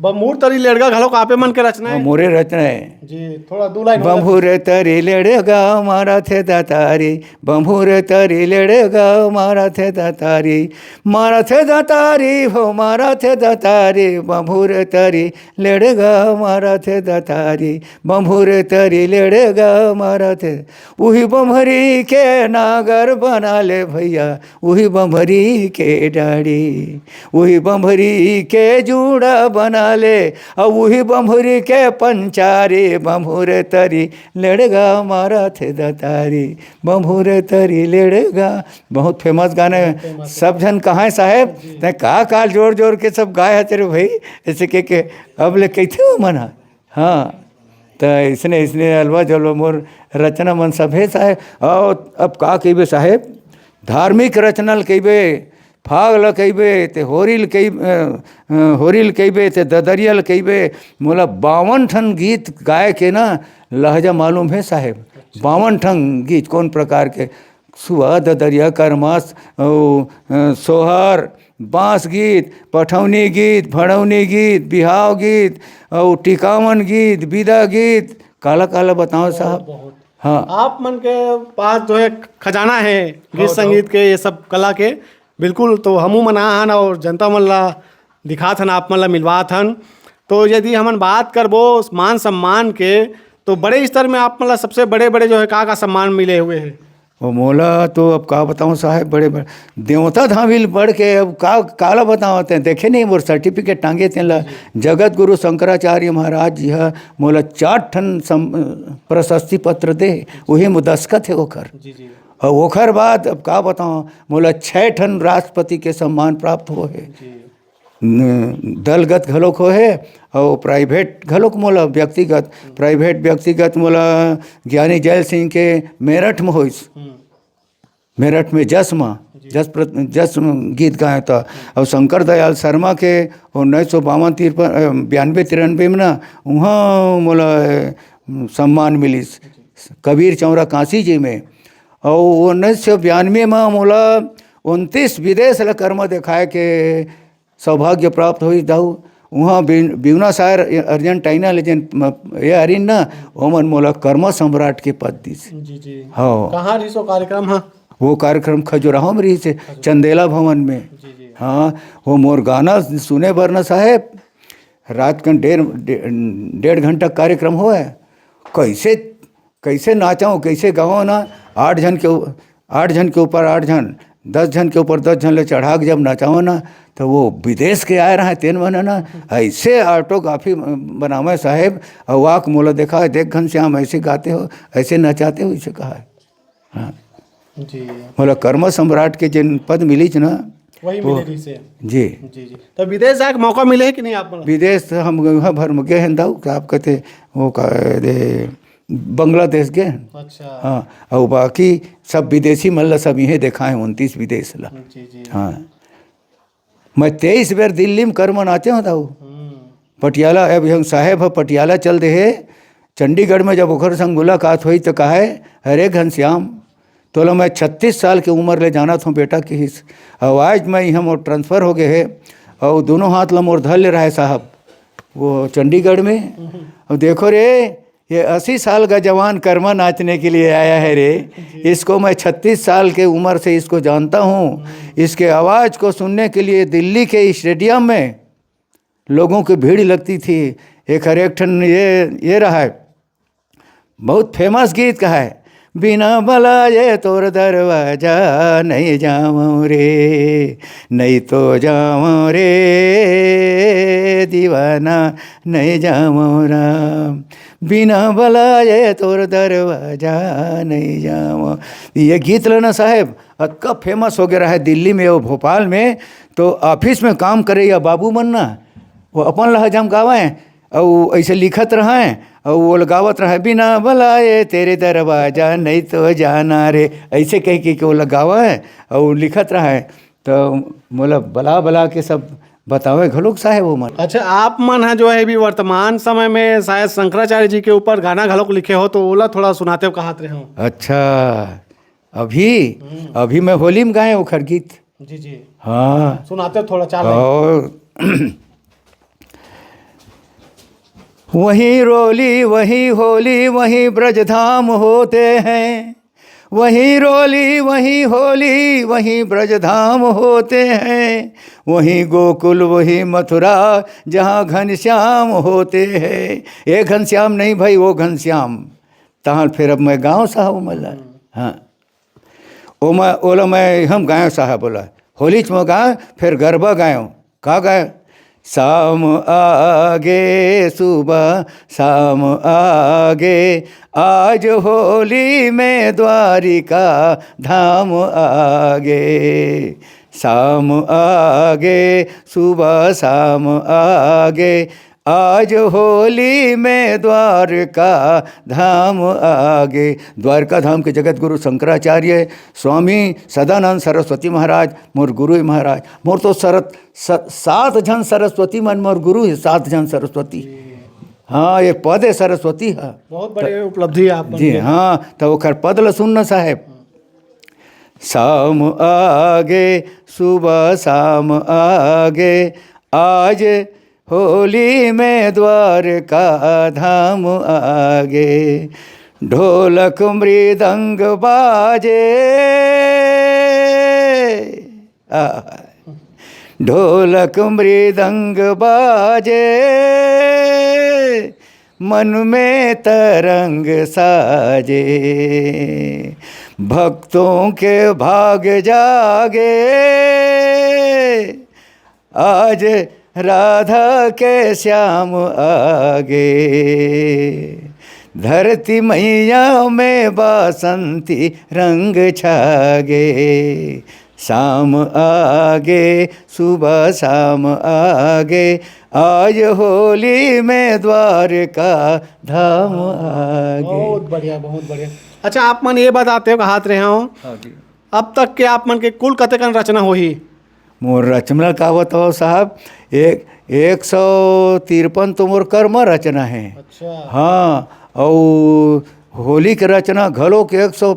बम्भूर तरी लेड़गा घलोक आपे मन के रचना हाँ, हे। मोरे रचना हे। जी, थोड़ा दू लाइन हो जाए। बम्भूर तरी लेड़गा मारा थे दतारी, बम्भूर तरी लेड़गा मारा थे दतारी, मारा थे दतारी हो, मारा थे दतारी, बम्भूर तरी लेड़गा मारा थे दतारी, बम्भूर तरी लेड़गा मारा थे। उही बम्हरी के नागर बना ले भैया, उही बम्हरी के डाड़ी, उही बम्हरी के जूड़ा बना ले, अउ उही बम्हरी के पंचारी, बम्भूर तरी लेड़गा मारा थे दतारी, बम्भूर तरी लेड़गा। बहुत फेमस गाना हे। फेमस हे। सब झन कहाँ हे साहेब? जी। तैं का काल जोर जोर के सब गाए हस रे भाई, ऐसे के, के अब ले कहिथे हो मन ह? हाँ, त इसने, इसने अलवा जलवा मोर रचना मन सब हे साहेब। अउ अब का कहिबे साहेब, धार्मिक रचना ल कहिबे, फाग ल कहिबे, ते होरी ल कहि-, अ, अ, होरी ल कहिबे, ते ददरिया ल कहिबे, मोला बावन ठन गीत गाए के ना लहजा मालूम हे साहेब। बावन ठन गीत कोन प्रकार के, सुआ ददरिया करमास, अउ, अ, सोहर, बांस गीत, पठौनी गीत, भड़ौनी गीत, बिहाव गीत, अउ टिकावन गीत, बिदा गीत, काला काला बतावं साहब। बहुत। हाँ। आप मन के पास जो है खजाना है गीत संगीत के, ये सब कला के, बिल्कुल। तो हमू मन आ हन अउ जनता मन ला दिखात हन, आप मन ला मिलवात हन। तो यदि हमन बात करबो मान सम्मान के, तो बड़े स्तर में आप मन ला सबसे बड़े बड़े जो है का का सम्मान मिले हुए है? ओ मोला तो अब का बतावं साहेब, बड़े बड़े देवता धाम ल बढ़ के अब का, काला बतावं, तैं देखे नहीं मोर सर्टिफिकेट टांगे तेन ला, जगत गुरु शंकराचार्य महाराज जी ह मोला चार ठन सम-, प्रशस्ति पत्र दे, उही म दस्खत हे ओखर। जी, जी। अउ ओखर बाद अब का बतावं, मोला छः ठन राष्ट्रपति के सम्मान प्राप्त होहे। जी। न-, दलगत घलोक होहे अउ प्राइवेट घलोक मोला व्यक्तिगत, प्राइवेट व्यक्तिगत मोला ज्ञानी जैल सिंह के मेरठ में होइस। हम्म। मेरठ में जस म, जी। जस प्र-, जस म गीत गाए त, अउ शंकर दयाल शर्मा के उन्नीस सौ बावन तिरपन, अ, बयानबे तिरानबे में ना, उहाँ मोला, अ, सम्मान मिलिस कबीर चौरा काशी जी में। अउ उन्नीस सौ बयानबे में मोला उनतीस विदेश ल कर्मा देखाए के सौभाग्य प्राप्त होइस दाऊ। उहाँ बिन-, ब्यूनस आयर अर्जेंटीना ले जेन म-, ये हरिन ना, ओमन मोला कर्मा सम्राट के पद दिस। जी, जी। हाँ। कहाँ रहिस वो कार्यक्रम ह? वो कार्यक्रम खजुराहो में रहिस हे, चंदेला भवन में। जी, जी। हाँ, वो मोर गाना सुने बर ना साहेब, रात कन डेढ़, डे-, डेढ़ घंटा कार्यक्रम होए। कैसे, कैसे नाचव, कैसे गावव ना, आठ झन के उ-, आठ झन के ऊपर आठ झन, दस झन के ऊपर दस झन ले चढ़ा के जब नचावव ना, तो वो विदेश के आए रहे तेन मन ना, ऐसे ऑटोग्राफी बनावे साहेब, अउ आके मोला देखा, "देख घनश्याम, ऐसे गाते हो, ऐसे नचाते हो," ऐसे कहा है। हाँ। जी। मोला कर्मा सम्राट के जेन पद मिलिस ना, वही वो मिले रहिस हे। जी। जी, जी। तो विदेश जाके मौका मिले हे कि नहीं आप मन? विदेश तो हम उहाँ भर में गए हन दाऊ, का आप कहते, वो का, दे, बांग्लादेश गए हन। अच्छा। हाँ, अउ बाकी सब विदेशी मन ला सब इहें देखाए, उनतीस विदेश ला। जी, जी। हाँ। मैं तेईस बेर दिल्ली में कर्मा नाचे हँव दाऊ। हम्म। पटियाला, अब हम साहेब ह पटियाला चल दे हे। चंडीगढ़ में जब ओखर संग मुलाकात होई त कहे, "अरे घनश्याम, तोला मैं छत्तीस साल के उम्र ले जानत हँव बेटा," किहिस। अउ आज मैं इहाँ मोर ट्रांसफर हो गए हे, अउ दोनों हाथ ला मोर धर ले रहे साहब, वो चंडीगढ़ में। अब देखो रे, ये अस्सी साल का जवान कर्मा नाचने के लिए आया है रे। इसको मैं छत्तीस साल के उम्र से इसको जानता हूँ। इसके आवाज़ को सुनने के लिए दिल्ली के स्टेडियम में लोगों की भीड़ लगती थी। एक हर एक ठन ये ये रहा है, बहुत फेमस गीत का है, बिना बलाए तोर दरवाजा नहीं जाऊँ रे, नहीं तो जाऊँ रे दीवाना, नहीं जाऊँ राम, बिना बलाए तोर दरवाजा नहीं जाऊँ। ये गीत लेना साहेब अतका फेमस हो गया रहा है दिल्ली में और भोपाल में। तो ऑफिस में काम करे या बाबू मन ना, वो अपन लहजा में गावय, अउ ऐसे लिखत रहय, अउ वो गावत रहय, बिना बलाए तेरे दरवाजा नहीं तो जाना रे, ऐसे कह के, के वो गावय अउ लिखत रहय। तो मोला बला बला के सब बतावे घलोक साहेब वो मन। अच्छा, आप मन ह जो है अभी वर्तमान समय में शायद शंकराचार्य जी के ऊपर गाना घलोक लिखे हो, तो ओला थोड़ा सुनाते हो, कहत रहे हो। अच्छा, अभी हम्म। अभी मैं होली में गाए ओखर गीत। जी जी। हाँ। सुनाते हो थोड़ा चार लाइन। और वहीं रोली, वहीं होली, वहीं ब्रजधाम होते हैं। वहीं रोली, वहीं होली, वहीं ब्रजधाम होते हैं। वहीं गोकुल, वहीं मथुरा, जहाँ घनश्याम होते हैं। ये घनश्याम नहीं भाई, वो घनश्याम। तहाँ फिर अब मैं गाँव साहब मला। हाँ। ओमा, ओला मैं हम गायेंव साहब, बोला, होलीच म गायेंव, फिर गरबा गायेंव। का गायेंव? शाम आगे, सुबह शाम आगे, आज होली में द्वारिका धाम आगे। शाम आगे, सुबह शाम आगे, आज होली में द्वारका धाम आगे। द्वारका धाम के जगत गुरु शंकराचार्य, स्वामी सदानंद सरस्वती महाराज, मोर गुरु महाराज। मोर तो सरत-, स-, सात झन सरस्वती मन मोर गुरु हे, सात झन सरस्वती। हाँ, एक पद हे सरस्वती ह। बहुत बड़े उपलब्धि हे आप मन जी के। हाँ, त ओखर पद ल सुन न साहेब। शाम आगे, सुबह शाम आगे, आज होली में द्वारका धाम आगे। ढोलक मृदंग बाजे, आ, ढोलक मृदंग बाजे, मन में तरंग साजे, भक्तों के भाग जागे। आज राधा के श्याम आगे, धरती मैया में बासंती रंग छागे। शाम आगे, सुबह शाम आगे, आज होली में द्वारका धाम आगे। बहुत बढ़िया, बहुत बढ़िया। अच्छा, आप मन ये बताते हो, कहात रहे हो, हाँ जी। अब तक के आप मन के कुल कतेकन रचना होही? मोर रचना का बताओ साहब, एक, एक सौ तिरपन तो मोर कर्मा रचना हे। अच्छा। हाँ, अउ होली के रचना घलोक एक सौ,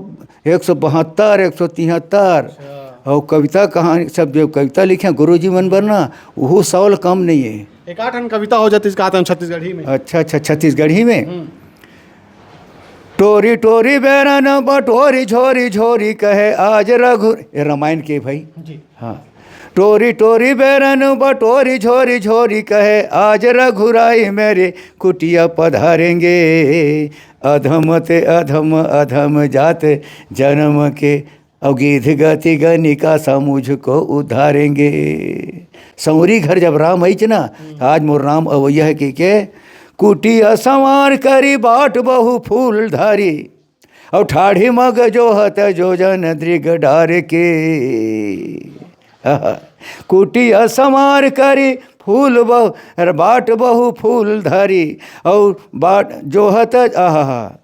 एक सौ बहत्तर, एक सौ तिहत्तर। अच्छा। अउ कविता कहानी सब जो कविता लिखे गुरुजी मन बर ना, उहू सौ ले कम नहीं हे। एक आध ठन कविता हो जातिस, कहात हन छत्तीसगढ़ी में। अच्छा, अच्छा, छत्तीसगढ़ी में। हम्म। टोरी टोरी बैरन बटोरी झोरी झोरी कहे आज रघु, ये रामायण के भाई। जी। हाँ। टोरी टोरी बैरन बटोरी झोरी झोरी कहे आज रघुराई मेरी कुटिया पधारेंगे। अधम ते अधम अधम जात जन्म के, अउ गिद्ध गति गनिका सा मुझको उधारेंगे। संवरी घर जब राम आइच ना, हम्म। आज मोर राम अवैया हे कहिके, कुटिया संवार करी बाट बहु फूल धारी, अउ ठाढ़ी मग जोहत जोजन दृग डार के। आहा। कुटिया संवार करी फूल बहु, अरे बाट बहु फूल धारी, अउ बाट जोहत, आहा।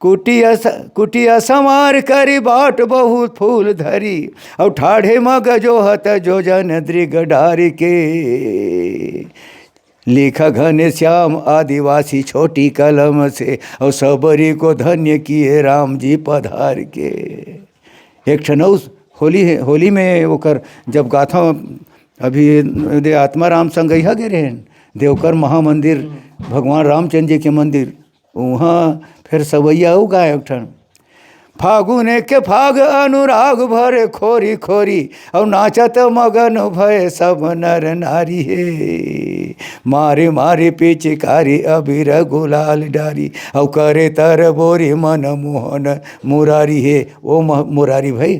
कुटिया स-, कुटिया संवार करी बाट बहु फूल धरी, अउ ठाढ़े मग जोहत जोजन दृग डार के। लिखा घनश्याम आदिवासी छोटी कलम से, अउ सबरी को धन्य किए राम जी पधार के। एक ठन अउ होली हे, होली में ओकर जब गाथा, अभी दे आत्माराम संगइहा गे रहेन, देवकर महामंदिर, भगवान रामचंद्र जी के मंदिर, उहाँ फेर सवैया अउ गाय एक ठन। फागुन के फाग अनुराग भरे खोरी खोरी, अउ नाचत मगन भय सब नर नारी हे। मारे मारे पिचकारी अबीर गुलाल डारी, अउ करे तर बोरी मन मोहन मुरारी हे। ओ म-, मुरारी भाई,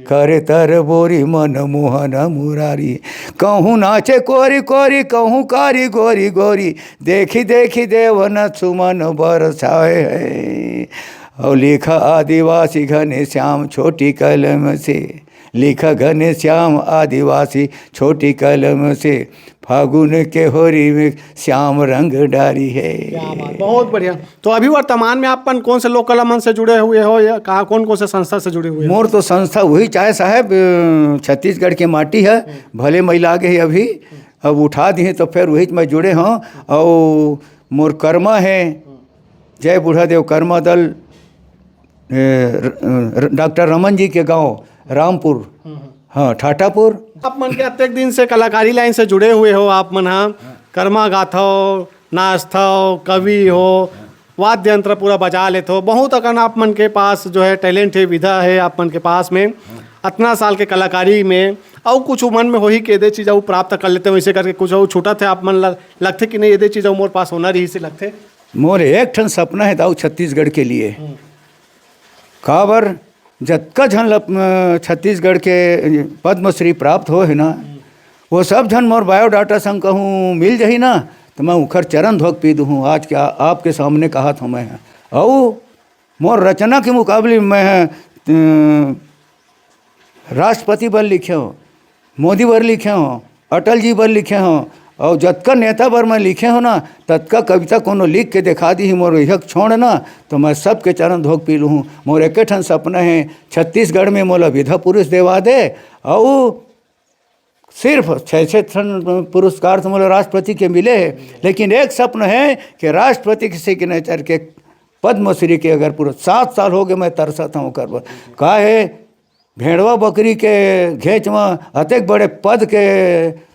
करे तर बोरी मन मोहन मुरारी। कहूँ नाचे कोरी कोरी, कहूँ कारी गोरी गोरी, देखी देखी देवन सुमन बरसाए है। और लिखा आदिवासी घनश्याम छोटी कलम से, लिखा घनश्याम आदिवासी छोटी कलम से, फागुन के होरी में श्याम रंग डारी है। क्या बात, बहुत बढ़िया। तो अभी वर्तमान में आप मन कौन से लोक कला मंच से जुड़े हुए हो या कहाँ, कौन कौन से संस्था से जुड़े हुए हो? मोर तो संस्था वही चाहे साहेब, अ, छत्तीसगढ़ के माटी है, भले मैं लागे है अभी, अब उठा दिए तो फिर वही मैं जुड़े हों। और मोर कर्मा है, जय बूढ़ा देव कर्मा दल, ए, र-, र-, डॉक्टर रमन जी के गांव रामपुर, हाँ, ठाठापुर। आप मन के अतेक दिन से कलाकारी लाइन से जुड़े हुए हो, आप मन हा कर्मा गाथव, नाचथव, कवि हो, वाद्य यंत्र पूरा बजा लेथव, बहुत अकन आप मन के पास जो है टैलेंट है, विधा है आप मन के पास में। अतना साल के कलाकारी में अउ कुछ मन में होही के एदे चीज अउ प्राप्त कर लेते हो, इसे करके कुछ अउ छूटत है आप मन ल-, लगथे कि नहीं एदे चीज अउ मोर पास होना रही से लगथे? मोर एक ठन सपना है दाऊ छत्तीसगढ़ के लिए। काबर जतका झन ल, अ, छत्तीसगढ़ के पद्मश्री प्राप्त हो है ना, वो सब झन मोर बायोडाटा संग कहूँ मिल जाही ना, तो मैं उखर चरण धोक पी दूँ। आज के आ-, आपके सामने कहा था मैं, अउ मोर रचना के मुकाबले में, अ, राष्ट्रपति बर लिखे हो, मोदी बर लिखे हो, अटल जी बर लिखे हो, और जतका नेता बर मैं लिखे हो ना, ततका कविता कोनो लिख के दिखा दी मोर इहक छोड़ ना, तो मैं सबके चरण धोक पी लूँ। मोर एक ठन सपना है, छत्तीसगढ़ में मोला विधा पुरुष देवा दे, और सिर्फ छः छः ठन पुरस्कार तो मोला राष्ट्रपति के मिले है, लेकिन एक सपना है कि राष्ट्रपति के सिग्नेचर के पद्मश्री के अगर पूरा सात साल हो गए, मैं तरसत हूँ ओकर बर। का है, भेड़वा बकरी के घेंच म अतेक बड़े पद के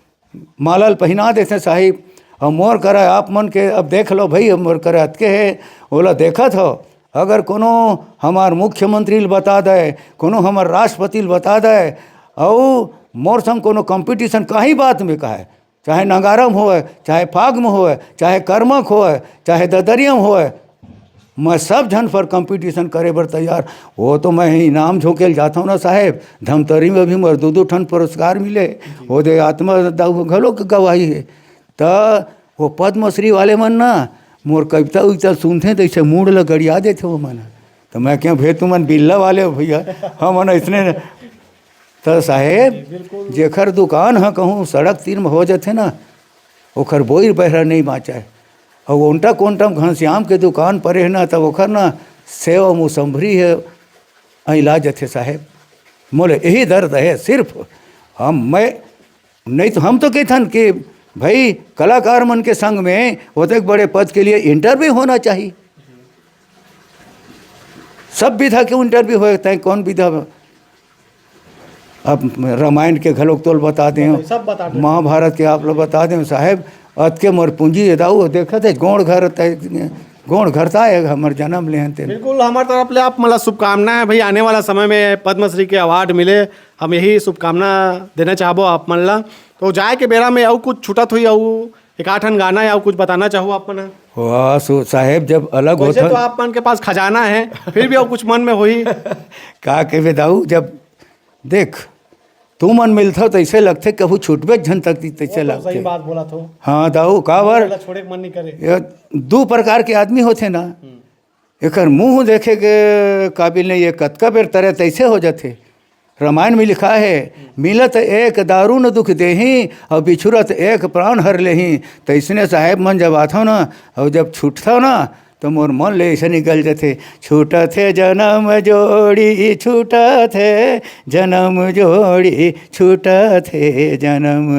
माला ल पहिना देथे साहिब। अउ मोर करा आप मन के, अब देख लो भाई, अब मोर करा अतके हे, ओला देखत हो। अगर कोनो हमार मुख्यमंत्री ल बता दे, कोनो हमार राष्ट्रपति ल बता दे, अउ मोर संग कोनो कंपटीशन कहीं बात में कहे, चाहे नगारम होय, चाहे फाग में होय, चाहे कर्मक होय, चाहे ददरियम होय, मैं सब झन पर कंपटीशन करे बर तैयार। वो तो मैं इनाम झोंके ल जाता हूँ ना साहेब, धमतरी में भी मोर दो दो ठन पुरस्कार मिले, वो दे आत्मा दाऊ घलो के गवाही है। त वो पद्मश्री वाले मन ना मोर कविता उविता सुनथे, तैसे मूड़ ल गड़िया देथे वो मन। तो मैं क्यों भे तुमन बिल्ला वाले हो भैया, हम मन इसने। तो साहेब, जेकर दुकान ह कहूँ सड़क तीर में हो जाथे ना, ओकर बोइर बहरा नहीं बाँचय। अउ ओंटा कोंटा में घनश्याम के दुकान परे हे ना, तब ओकर ना सेव मुसंभरी है, अइला जथे साहेब। मोले यही दर्द है सिर्फ। हम, मैं नहीं तो, हम तो कहथन कि भाई, कलाकार मन के संग में ओतेक बड़े पद के लिए इंटरव्यू होना चाहिए। सब विधा के इंटरव्यू होए, तय कौन विधा? अब रामायण के घलोक तोल बता दे, सब बता दे। महाभारत के आप लोग बता दे साहेब। अतके मोर पूंजी ये दाऊ, देखत है गोड़ घर तय, गोड़ घर ता है हमर जन्म लेहन ते। बिल्कुल, हमारे तरफ ले आप मतलब शुभकामना है भाई, आने वाला समय में पद्मश्री के अवार्ड मिले, हम यही शुभकामना देना चाहबो आप मन ला। तो जाए के बेरा में अउ कुछ छूटत हुई, अउ एक आठ ठन गाना या अउ कुछ बताना चाहो आप मन? वाह सो साहेब, जब अलग वैसे होता तो आप मन के पास खजाना है, फिर भी अउ कुछ मन में होही। का कहबे दाऊ, जब देख तू मन मिलथव तैसे लगथे, कहूँ छूटबे झन तक तैसे तो सही लगथे। बात बोला थो। हाँ दाऊ, काबर वाला छोड़े के मन नहीं करे। ये दू प्रकार के आदमी होथे ना, एकर मुंह देखे के काबिल नहीं, ये कतका बेर तरे तैसे हो जाथे। रामायण में लिखा है, मिलत एक दारुण दुख देही और बिछुरत एक प्राण हर लेही। तो इसने साहेब मन जब आथव ना और जब छूटथव ना, तो मोर मन ले ऐसे निकल जाथे, छूटथे जन्म जोड़ी, छूटथे जन्म जोड़ी, छूटथे जन्म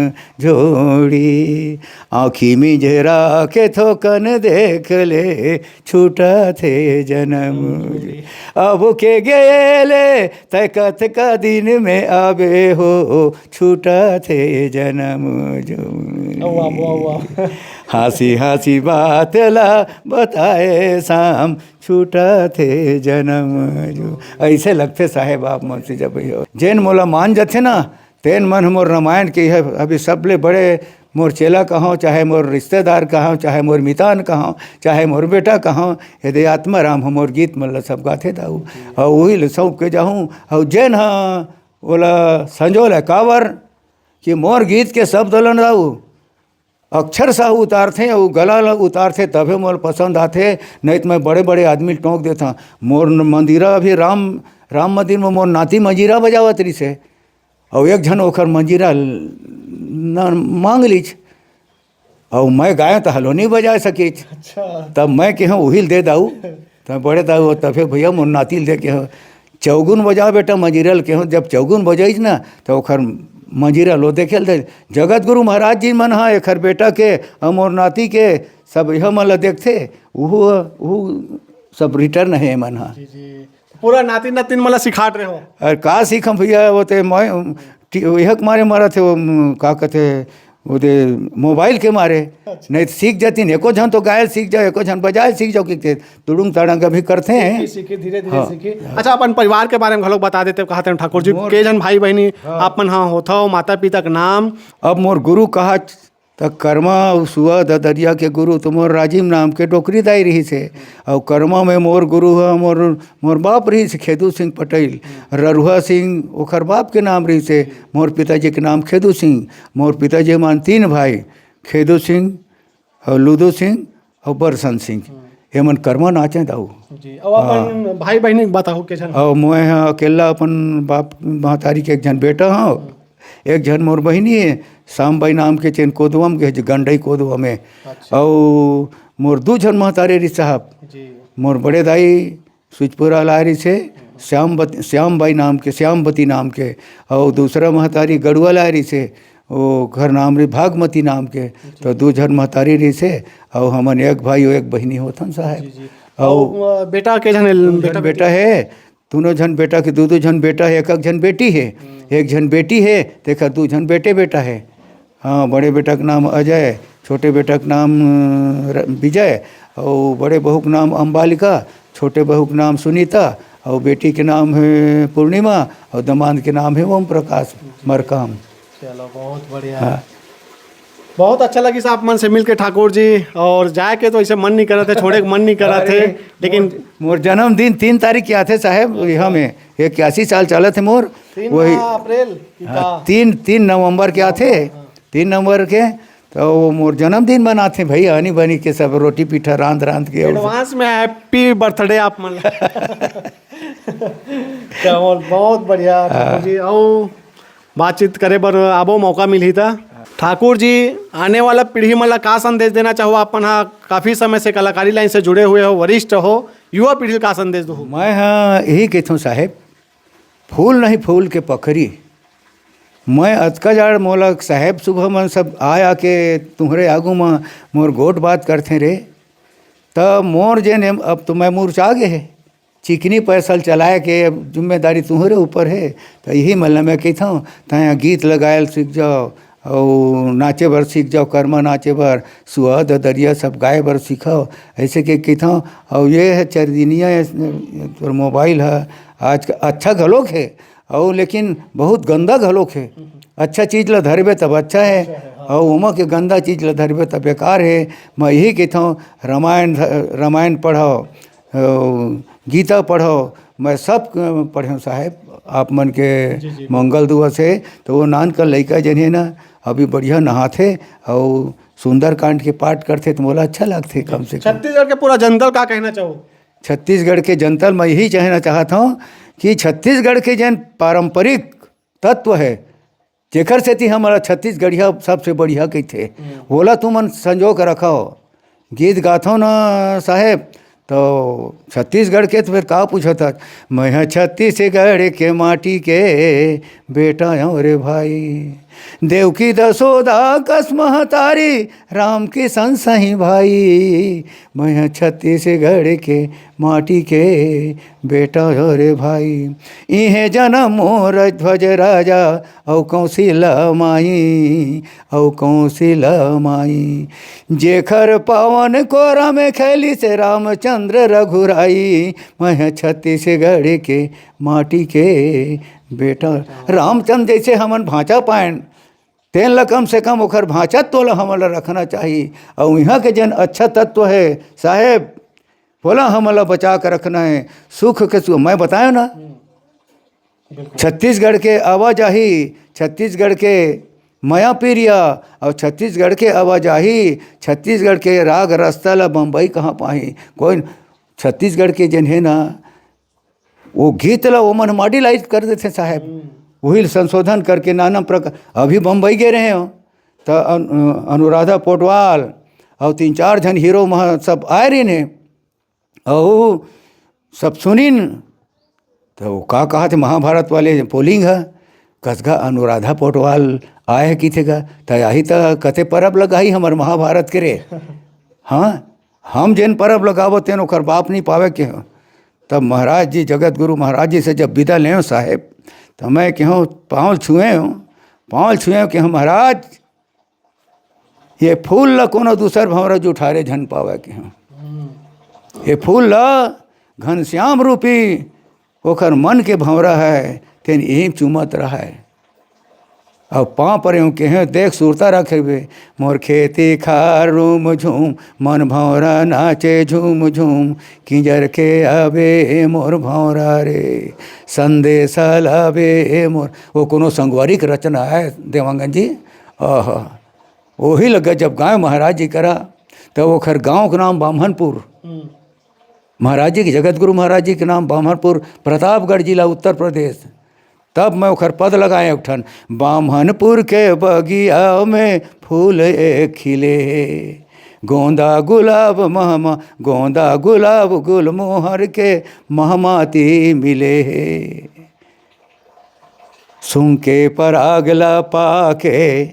जोड़ी। आँखी मिझरा के थोकन देख ले, छूटथे जन्म जोड़ी। अब के गेले तय कतका दिन में आबे हो, छूटथे जन्म जोड़ी। वाह, वाह, वाह। हाँसी हाँसी बात ला बताए, साम छूटत हे जनम जो। अइसे लगथे साहेब आप मन से जब हो। जेन मोला मान जथे ना, तेन मन ह मोर रामायण के ह अभी सबले बड़े मोर चेला कहंव, चाहे मोर रिश्तेदार कहंव, चाहे मोर मितान कहंव, चाहे मोर बेटा कहंव, यदि आत्माराम ह मोर गीत मन ल सब गाथे दाऊ। अउ उही ल सौंप के जाहूँ। अउ जेन ह ओला संजो ले काबर कि मोर गीत के शब्द ल न दाऊ, अक्षर साहू उतारथे अउ गला ल उतारथे, तभे मोर पसंद आथे, नहीं तो मैं बड़े-बड़े आदमी ल टोंक देथंव। मोर न-, मंजीरा अभी राम, राम मंदिर में मोर नाती मंजीरा बजावत रहिसे, अउ एक झन ओखर मंजीरा ल-, न मांग लीच, अउ मैं गायेंव त हलो नहीं बजा सकिच। अच्छा। तब मैं केहेंव उही ल दे दाऊ, त बड़े दाऊ, तभे भैया मोर नाती ल दे केहेंव, चौगुन बजा बेटा मंजीरा ल केहेंव। जब चौगुन बजाइस ना, त ओखर मंजीरा ल देखे ल दे। जगत गुरु महाराज जी मन ह एखर बेटा के अउ मोर नाती के सब इह मन ल देखथे, उहू, उहू सब रिटर्न हे मन ह। जी, जी। पूरा नाती नातिन मन ल सिखात रहे हो? अरे का सीखम भैया, वो ते मैं, टी-, इह के मारे मरत हे वो, म, का कथे, वो दे मोबाइल के मारे। अच्छा। नहीं तो सीख जातिन, एको झन तो गायल सीख जाओ, एको झन बजायल सीख जाओ, कि ते तुड़ुंग ताड़ंग अभी करथे। सीखी, सीखी, धीरे-धीरे हाँ। सीखी। अच्छा, अपन परिवार के बारे में घलोक बता देते, कहा थे ठाकुर जी, मोर के झन भाई बहिनी हाँ। आप मन ह होथव, माता पिता के नाम? अब मोर गुरु कहा त करमा अउ सुआ ददरिया के गुरु तो मोर राजिम नाम के डोकरी दाई रहिसे। अउ करमा में मोर गुरु ह मोर, मोर बाप रहिसे खेदू सिंह पटेल। ररुहा सिंह ओखर बाप के नाम रहिसे। मोर पिताजी के नाम खेदू सिंह। मोर पिताजी मन तीन भाई, खेदू सिंह अउ लूदू सिंह अउ बरसन सिंह। एमन करमा नाचे दाऊ। जी, अब अपन भाई बहिनी के बताहू, के झन? अउ मैं ह अकेला अपन बाप महतारी के एक झन बेटा हंव, एक झन मोर बहिनी हे, श्याम बाई नाम के, चेन कोदवा में, गंडई कोदवा में। अच्छा। अउ मोर दू झन महतारी रहिस साहब। जी। मोर बड़े दाई सुजपुरा लाए रहिसे, श्याम बत-, श्याम बाई नाम के, श्यामवती नाम के, अउ दूसरा महतारी गड़ुआ लाए रहिसे, ओखर नाम रहिस भागमती नाम के। जी। तो दू झन महतारी रहिसे, अउ हमन एक भाई अउ एक बहिनी होथन साहब। जी, जी। अउ अउ, अ, बेटा के झन, दू झन बेटा बेटा बेटी? हे, दूनों झन बेटा के दू दू झन बेटा हे, एक एक झन बेटी हे। हम्म। एक झन बेटी हे, तेकर दू झन बेटे बेटा हे। हाँ, बड़े बेटा के नाम अजय, छोटे बेटा के नाम, अ, र-, विजय, अउ बड़े बहू के नाम अम्बालिका, छोटे बहू के नाम सुनीता, अउ बेटी के नाम हे पूर्णिमा, अउ दमांद के नाम हे ओम प्रकाश मरकाम। चलो, बहुत बढ़िया। हाँ। बहुत अच्छा लगिस आप मन से मिलके ठाकुर जी, अउ जाए के तो ऐसे मन नहीं करत हे, छोड़े के मन नहीं करत हे, अरे, लेकिन मोर, मोर जन्मदिन तीन तारीख के आथे साहेब, इहाँ में इक्यासी साल चलत हे मोर, तीन वही, अप्रैल की हाँ, का? तीन, तीन नवंबर के आथे, हाँ। तीन नवंबर के, तो वो मोर जन्मदिन मनाथे भाई, आनी बानी के सब रोटी पीठा रांध रांध के। Advance में happy birthday आप मन ला। क्या बोल, बहुत बढ़िया ठाकुर जी। अउ बातचीत करे बर आबो, मौका मिलही त। ठाकुर जी, आने वाला पीढ़ी मन ला का संदेश देना चाहो? आप मन हा काफी समय से कलाकारी line से जुड़े हुए हो, वरिष्ठ हो, युवा पीढ़ी ला का संदेश दो? मैं हा यही कहथों साहेब, फूल नहीं फूल के पखरी। मैं अतका जाड़ मोला साहेब सुबह मन सब आ आके तुहरे आगू म मोर गोठ बात करथे रे, त मोर जेन एम-, अब तो मैं मुरचा गे हे, चिकनी पैसा ल चलाए के अब जिम्मेदारी तुहरे ऊपर हे। त यही मन ल मैं कहिथंव, तैं गीत ल गाए ल सीख जाओ, अउ नाचे बर सीख जाओ, करमा नाचे बर, सुआ ददरिया सब गाए बर सीखव, ऐसे के कहिथंव। अउ ये हे चरदिनिया, ये तोर मोबाइल ह आज अच्छा घलोक हे, अउ लेकिन बहुत गंदा घलोक हे। अच्छा चीज ल धरबे तब अच्छा हे, अच्छा हे, हाँ। अउ ओमा के गंदा चीज ल धरबे तब बेकार हे। मैं यही कहिथंव, रामायण ध-, रामायण पढ़व, अउ गीता पढ़व, मैं सब पढ़ेंव साहेब, आप मन के जी, जी, मंगल दुआ से। तो वो नान का लइका जन हे ना, अभी बढ़िया नहाथे अउ सुंदरकांड के पाठ करथे, तो मोला अच्छा लगथे कम से कम। छत्तीसगढ़ के पूरा जनता ल का कहना चाहो? छत्तीसगढ़ के जनता ल मैं यही कहना चाहत हंव कि छत्तीसगढ़ के जेन पारंपरिक तत्व हे, जेकर सेती हमला छत्तीसगढ़िया सबसे बढ़िया कहिथे, हम्म। ओला तुमन संजो के रखव। गीत गाथव न साहेब, तो छत्तीसगढ़ के तो फिर का पूछत हस? मैं ह छत्तीसगढ़ के माटी के बेटा हंव रे भाई। देवकी दसोदा कस महतारी, राम किशन सही भाई। मैं ह छत्तीसगढ़ के माटी के बेटा हो रे भाई। इहें जनम मोर ध्वज राजा, अउ कौशिला माई, अउ कौशिला माई। जेखर पावन कोरा में खेलिस रामचंद्र रघुराई। मैं ह छत्तीसगढ़ के माटी के बेटा। रामचंद्र जइसे हमन भांचा पाएन, तेन ल कम से कम ओखर भांचा तो ल हमन ल रखना चाही। अउ इहाँ के जेन अच्छा तत्व हे साहेब, ओला हमन ल बचा के रखना हे। सुख के सु-, मैं बतायो ना, छत्तीसगढ़ के आवाजाही, छत्तीसगढ़ के मया पीरिया अउ छत्तीसगढ़ के आवाजाही, छत्तीसगढ़ के राग रस्ता ल बम्बई कहाँ पाही? कोई न-, छत्तीसगढ़ के जेन हे ना, वो गीत ल ओमन मॉडिलाइज कर देथे साहेब। वही ल संशोधन करके नाना प्रकार, अभी बम्बई गे रहे हो, त अनु-, अनुराधा पौडवाल अउ तीन चार झन हीरो महा सब आए रहिन हे। अउ सब सुनिन, त वो का कहा थे महाभारत वाले पोलिंग ह, कस गा अनुराधा पौडवाल आए हे किथे गा, त आही त कते परब लगाही हमर महाभारत के रे। हाँ, हम जेन परब लगाबो तेन ओकर बाप नहीं पावे के हो। तब महाराज जी, जगत गुरु महाराज जी से जब विदा लें साहेब, त मैं कहूँ पाँव छुए हूँ, पाँव छुए हूँ कि हम महाराज, ये फूल ल कोनो दूसर भंवरा जुठारे झन पावय के हूँ। ये फूल ल घनश्याम रूपी ओखर मन के भंवरा है, तेन इही चूमत रहय। अउ पाँव परे हूँ केहें, देख सुरता रखे हुए, मोर खेती खार रूम झूम, मन भंवरा नाचे झूम झूम, किंजर के आबे मोर भंवरा रे, संदेश लाबे मोर। वो कोनो संगवारी के रचना है देवांगन जी। आहा, वही लगा जब गाय महाराज जी करा, तब ओखर गांव के नाम बाम्हनपुर। महाराज जी के, जगत गुरु महाराज जी के नाम बाम्हनपुर, प्रतापगढ़ जिला, उत्तर प्रदेश। तब मैं ओखर पद लगाए एक ठन, बाम्हनपुर के बगिया में फूल एक खिले हे, गोंदा गुलाब महमा, गोंदा गुलाब गुलमोहर के महमाती मिले हे। सुन के पराग ला पाके,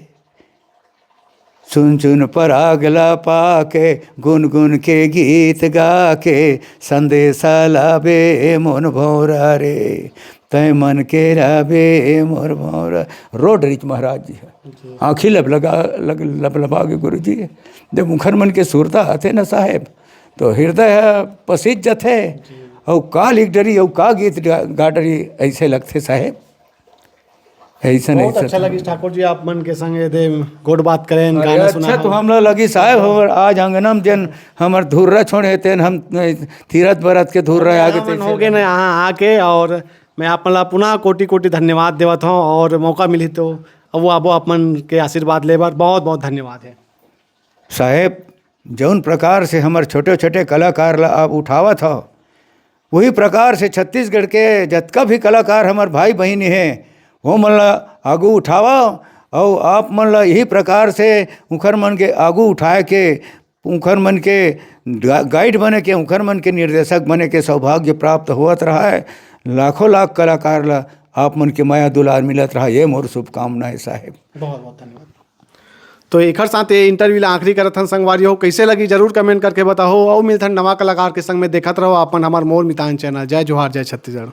सुन सुन पराग ला पाके, गुनगुन के गीत गा के, संदेशा लाबे मोन भौरा रे, तय मन के लाबे मोर भौरा। रोड रिच महाराज जी है। आँखी लब लगा, लग, लब लबा के गुरु जी, जब मुखर मन के सुरता आथे ना साहेब, तो हृदय ह पसीज जथे। अउ का लिख डरी, अउ का गीत गा, गा डरी, ऐसे लगथे साहेब। ऐसन, बहुत ऐसन अच्छा लगिस ठाकुर जी, आप मन के संग एदे गोठ बात करेन, अरे गाना अच्छा सुना तो हमला लगिस साहेब, हमर आज अंगना में जेन हमर धुर्रा छोड़े हे, तेन हम तीरथ बरत के धुर्रा आगे धन्यवाद तैसे हो गए ना यहाँ आके। और मैं आप मन ला पुनः कोटि कोटि धन्यवाद देवत हूँ, और मौका मिली तो अब वो आबो आप मन के आशीर्वाद ले बर। बहुत बहुत धन्यवाद है। साहेब, जौन प्रकार से हमर छोटे-छोटे कलाकार ला आप उठावत हव, वही प्रकार से छत्तीसगढ़ के जतका भी कलाकार हमर भाई बहिनी हे, वो मन ला आगू उठावव, अउ आप मन ला यही प्रकार से उखर मन के आगू उठाए के, उखर मन के गा-, गाइड बने के, उखर मन के निर्देशक बने के सौभाग्य प्राप्त होवत रहय। लाखों लाख कलाकार ला आप मन के मया दुलार मिलत रहय, ये मोर शुभकामना हे साहेब। बहुत बहुत धन्यवाद। तो एखर साथ ये इंटरव्यू ला आखिरी करत हन संगवारी हो। कैसे लगी जरूर कमेंट करके बताओ। अउ मिलथन नवा कलाकार के संग में, देखत रहो अपन हमर मोर मितान चैनल। जय जोहार, जय छत्तीसगढ़।